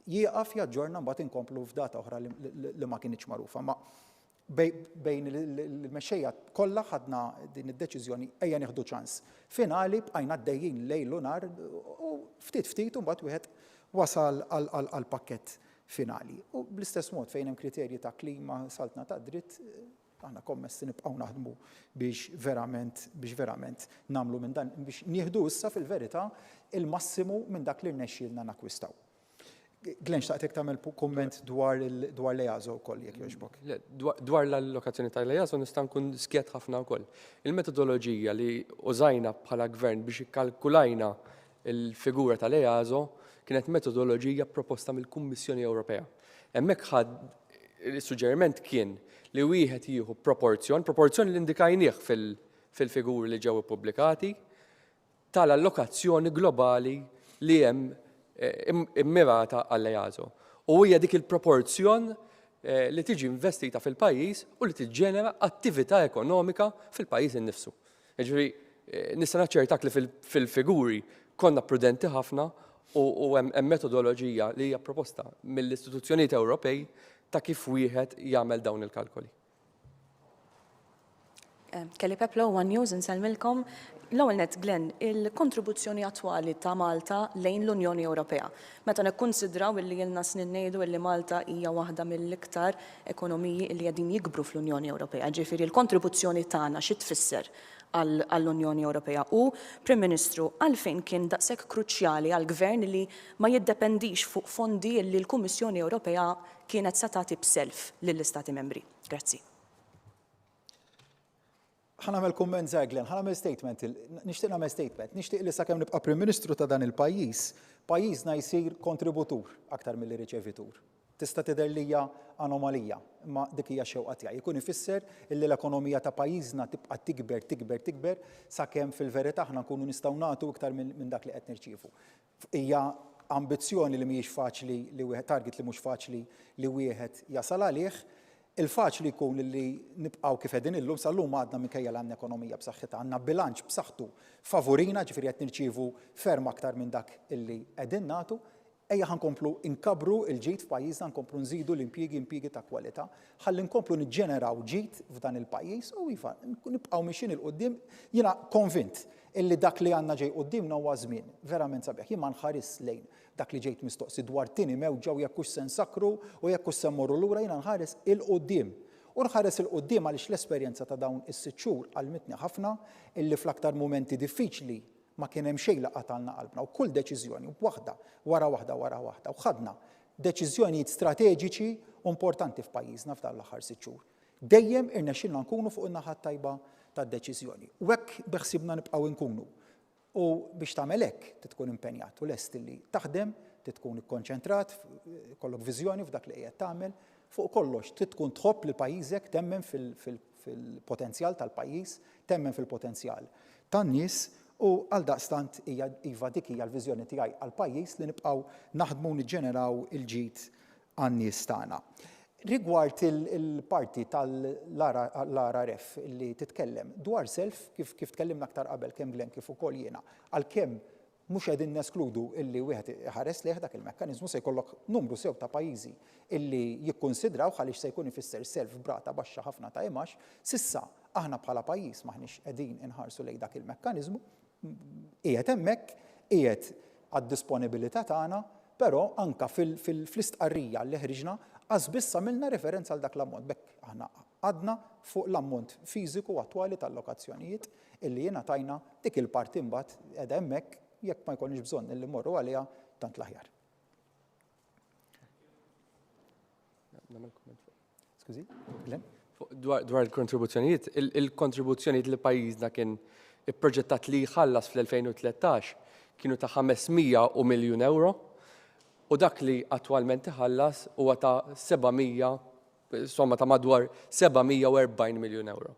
jieqaf jaġġorna mbagħad inkomplu f'data oħra li ma kinitx magħrufa. Ma bejn il-mexxejja kollha ħadna din id-deċiżjoni ejja nieħdu ċans. Finali bqajna għaddejjin lejl u nhar u ftit ftit u mbagħad wieħed wasal għal pakkett finali. U bl-istess mod fejn hemm kriterji ta' klima, saltna ta' dritt, aħna kommessi nibqgħu naħdmu biex verament biex verament nagħmlu minn dan biex nieħdu issa fil-verità il-massimu minn dak li rnexxielna nakkwistaw. Glenn, xtaqtek tagħmel kumment dwar dwar l-EASO wkoll jekk jogħġbok. Dwar l-allokazzjoni tal-EASO nista' nkun skjett ħafna wkoll. Il-metodoloġija li użajna bħala gvern biex ikkalkulajna il-figura tal-EASO kienet metodoloġija proposta mill-Kummissjoni Ewropea. Hemmhekk ħad il-suġġeriment kien li wieħed jieħu proporzjon, proporzjon li indikajnieh fil-figuri li ġew ippubblikati, tal-allokazzjoni globali li hemm immirata għall-EASO. U hija dik il-proporzjon li tiġi investita fil-pajjiż u li tiġġenera attività ekonomika fil-pajjiż innifsu. Jiġifieri nista' naċċertak li fil-figuri konna prudenti ħafna u hemm metodoloġija li hija proposta mill-istituzzjonijiet Ewropej ta' kif wieħed jagħmel dawn il-kalkoli. Kelly Peplo, One News, insellmilkom. L-ewwel nett, Glenn, il-kontribuzzjoni attwali ta' Malta lejn l-Unjoni Ewropea. Meta nikkunsidraw illi ilna snin ngħidu illi Malta hija waħda mill-iktar ekonomiji illi qegħdin jikbru fl-Unjoni Ewropea, ġifieri l-kontribuzzjoni tagħna xi tfisser għall-Unjoni Ewropea? U, Prim Ministru, għalfejn kien daqshekk kruċjali għall-Gvern li ma jiddependix fuq fondi illi l-Kummissjoni Ewropea kienet se tagħti b'self lill-Istati Membri? Grazzi. Ħa nagħmel kumment żgħir Glenn, ħa nagħmel statement, nixtieq nagħmel statement, nixtieq li sakemm nibqa' Prim Ministru ta' dan il-pajjiż, pajjiżna jsir kontributur aktar milli riċevitur. Tista' tidher li hija anomalija, imma dik hija x-xewqa tiegħi. Ikun ifisser illi l-ekonomija ta' pajjiżna tibqa' tikber, tikber, tikber sakemm fil-verità aħna nkunu nistgħu nagħtu iktar minn dak li qed nirċievu. Hija ambizzjoni li mhijiex faċli li wieħed target li mhux faċli li wieħed jasal għalih. Il-faċli jkun li nibqgħu kif qegħdin illum, sal-lum għadna minkejja li għandna ekonomija b'saħħitha, għandna bilanċ b'saħħtu favurina, ġifieri qed nirċievu ferm aktar minn dak illi qegħdin nagħtu. Ejja ħa nkomplu nkabbru l-ġid f'pajjiżna, nkomplu nżidu l-impjiegi, impjiegi ta' kwalità, ħalli nkomplu niġġeneraw ġid f'dan il-pajjiż u iva, nibqgħu mixjin 'il quddiem. Jiena konvint illi dak li għandna ġej quddiemna huwa żmien verament sabiħ. Jien ma nħarisx lejn dak li ġejt mistoqsi dwar tieni mewġa u jekk hux se nsakkru u jekk hux se mmorru lura, jiena nħares 'il quddiem. U nħares 'il quddiem għaliex l-esperjenza ta' dawn is-sitt xhur għallmitni ħafna illi fl-aktar mumenti diffiċli ma kien hemm xejn li qatgħalna qalbna u kull deċiżjoni, waħda wara waħda wara waħda, u ħadna deċiżjonijiet strateġiċi u importanti f'pajjiżna f'dawn l-aħħar sitt xhur. Dejjem irnexxielna nkunu fuq in-naħa t-tajba tad-deċiżjoni. U hekk beħsiebna nibqgħu nkunu. U biex tagħmel hekk trid tkun impenjat u lest li taħdem, trid tkun ikkonċentrat, ikollok viżjoni f'dak li qiegħed tagħmel. Fuq kollox trid tkun tħobb lil pajjiżek, temmen fil-potenzjal tal-pajjiż, temmen fil-potenzjal tan-nies u għaldaqstant hija iva dik hija l-viżjoni tiegħi għall-pajjiż li nibqgħu naħdmu u niġġeneraw il-ġid għan-nies tagħna. Rigward il-parti tal-RRF li titkellem dwar self, kif kif tkellimna aktar qabel kemm Glenn kif ukoll jiena, għalkemm mhux qegħdin neskludu illi wieħed iħares lejh dak il-mekkaniżmu se jkollok numru sew ta' pajjiżi illi jikkunsidrawh għaliex se jkun ifisser self b'rata baxxa ħafna ta' imgħax, s'issa aħna bħala pajjiż m'aħniex qegħdin inħarsu lejn dak il-mekkaniżmu, qiegħed hemmhekk, qiegħed għad-disponibilità tagħna, però anke fl-istqarrija li ħriġna qas biss għamilna referenza għal dak l-ammont. B'hekk aħna qgħadna fuq l-ammont fiżiku attwali tal-lokazzjonijiet illi ingħatajna, dik il-parti mbagħad qiegħda hemmhekk jekk ma jkollniex bżonn illi mmorru għaliha tant l-aħjar. Skużi, Glenn? Dwar il-kontribuzzjonijiet, il-kontribuzzjonijiet li pajjiżna kien ipproġettat li jħallas fl-2013 kienu ta' 500 u miljun ewro u dak li attwalment iħallas huwa ta' 700 somma ta' madwar 740 miljun ewro.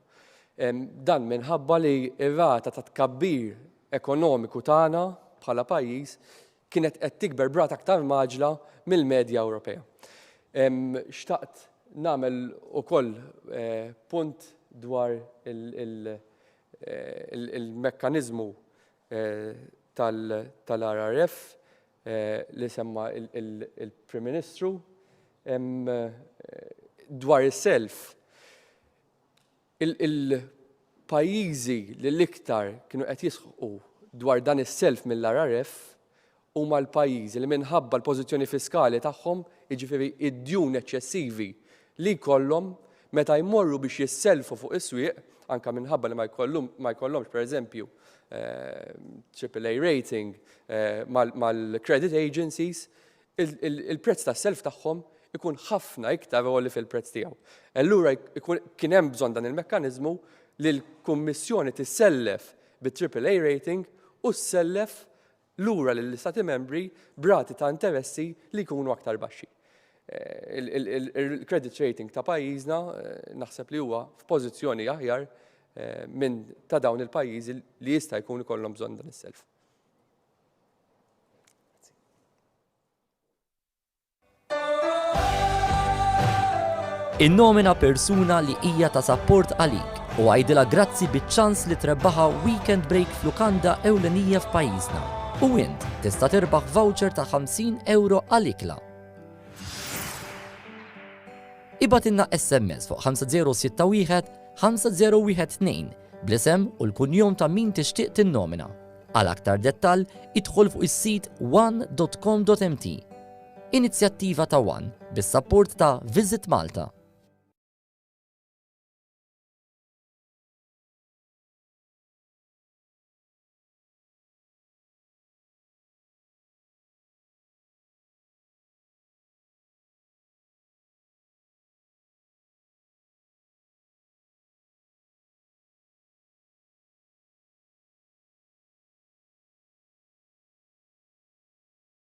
Dan minħabba li r-rata ta' tkabbir ekonomiku tagħna bħala pajjiż kienet qed tikber b'rata aktar mgħaġġla mill-medja Ewropea. Xtaqt nagħmel ukoll punt dwar il-mekkaniżmu tal-RRF li semma il-Prim Ministru dwar is-self. Il-pajjiżi li l-iktar kienu qed jisħqu dwar dan is-self mill-RRF huma l-pajjiżi li minħabba l-pożizzjoni fiskali tagħhom, jiġifieri d-djun eċċessivi li jkollhom, meta jmorru biex jissellfu fuq is-swieq, anke minħabba li ma jkollhomx pereżempju triple A rating mal-credit agencies, il-prezz tas-self tagħhom ikun ħafna iktar għoli fil-prezz tiegħu. Allura kien hemm bżonn dan il-mekkaniżmu li l-Kummissjoni tissellef bit-triple A rating u ssellef lura lill-Istati Membri b'rati ta' interessi li jkunu aktar baxxi. Il-credit rating ta' pajjiżna naħseb li huwa f'pożizzjoni aħjar minn ta' dawn il-pajjiżi li jista' jkun ikollhom bżonn dan is-self. Innomina persuna li hija ta' sapport għalik u għidilha grazzi biċ-ċans li trebbaħha weekend break f'lukanda ewlenija f'pajjiżna. U int tista' tirbaħ voucher ta' 50 ewro għal ikla. Ibgħatilna SMS fuq 5061 5012 bl-isem u l-kunjom ta' min tixtieq tinnomina. Għal aktar dettall, idħol fuq is-sit one.com.mt. Inizjattiva ta' One bis-sapport ta' Visit Malta.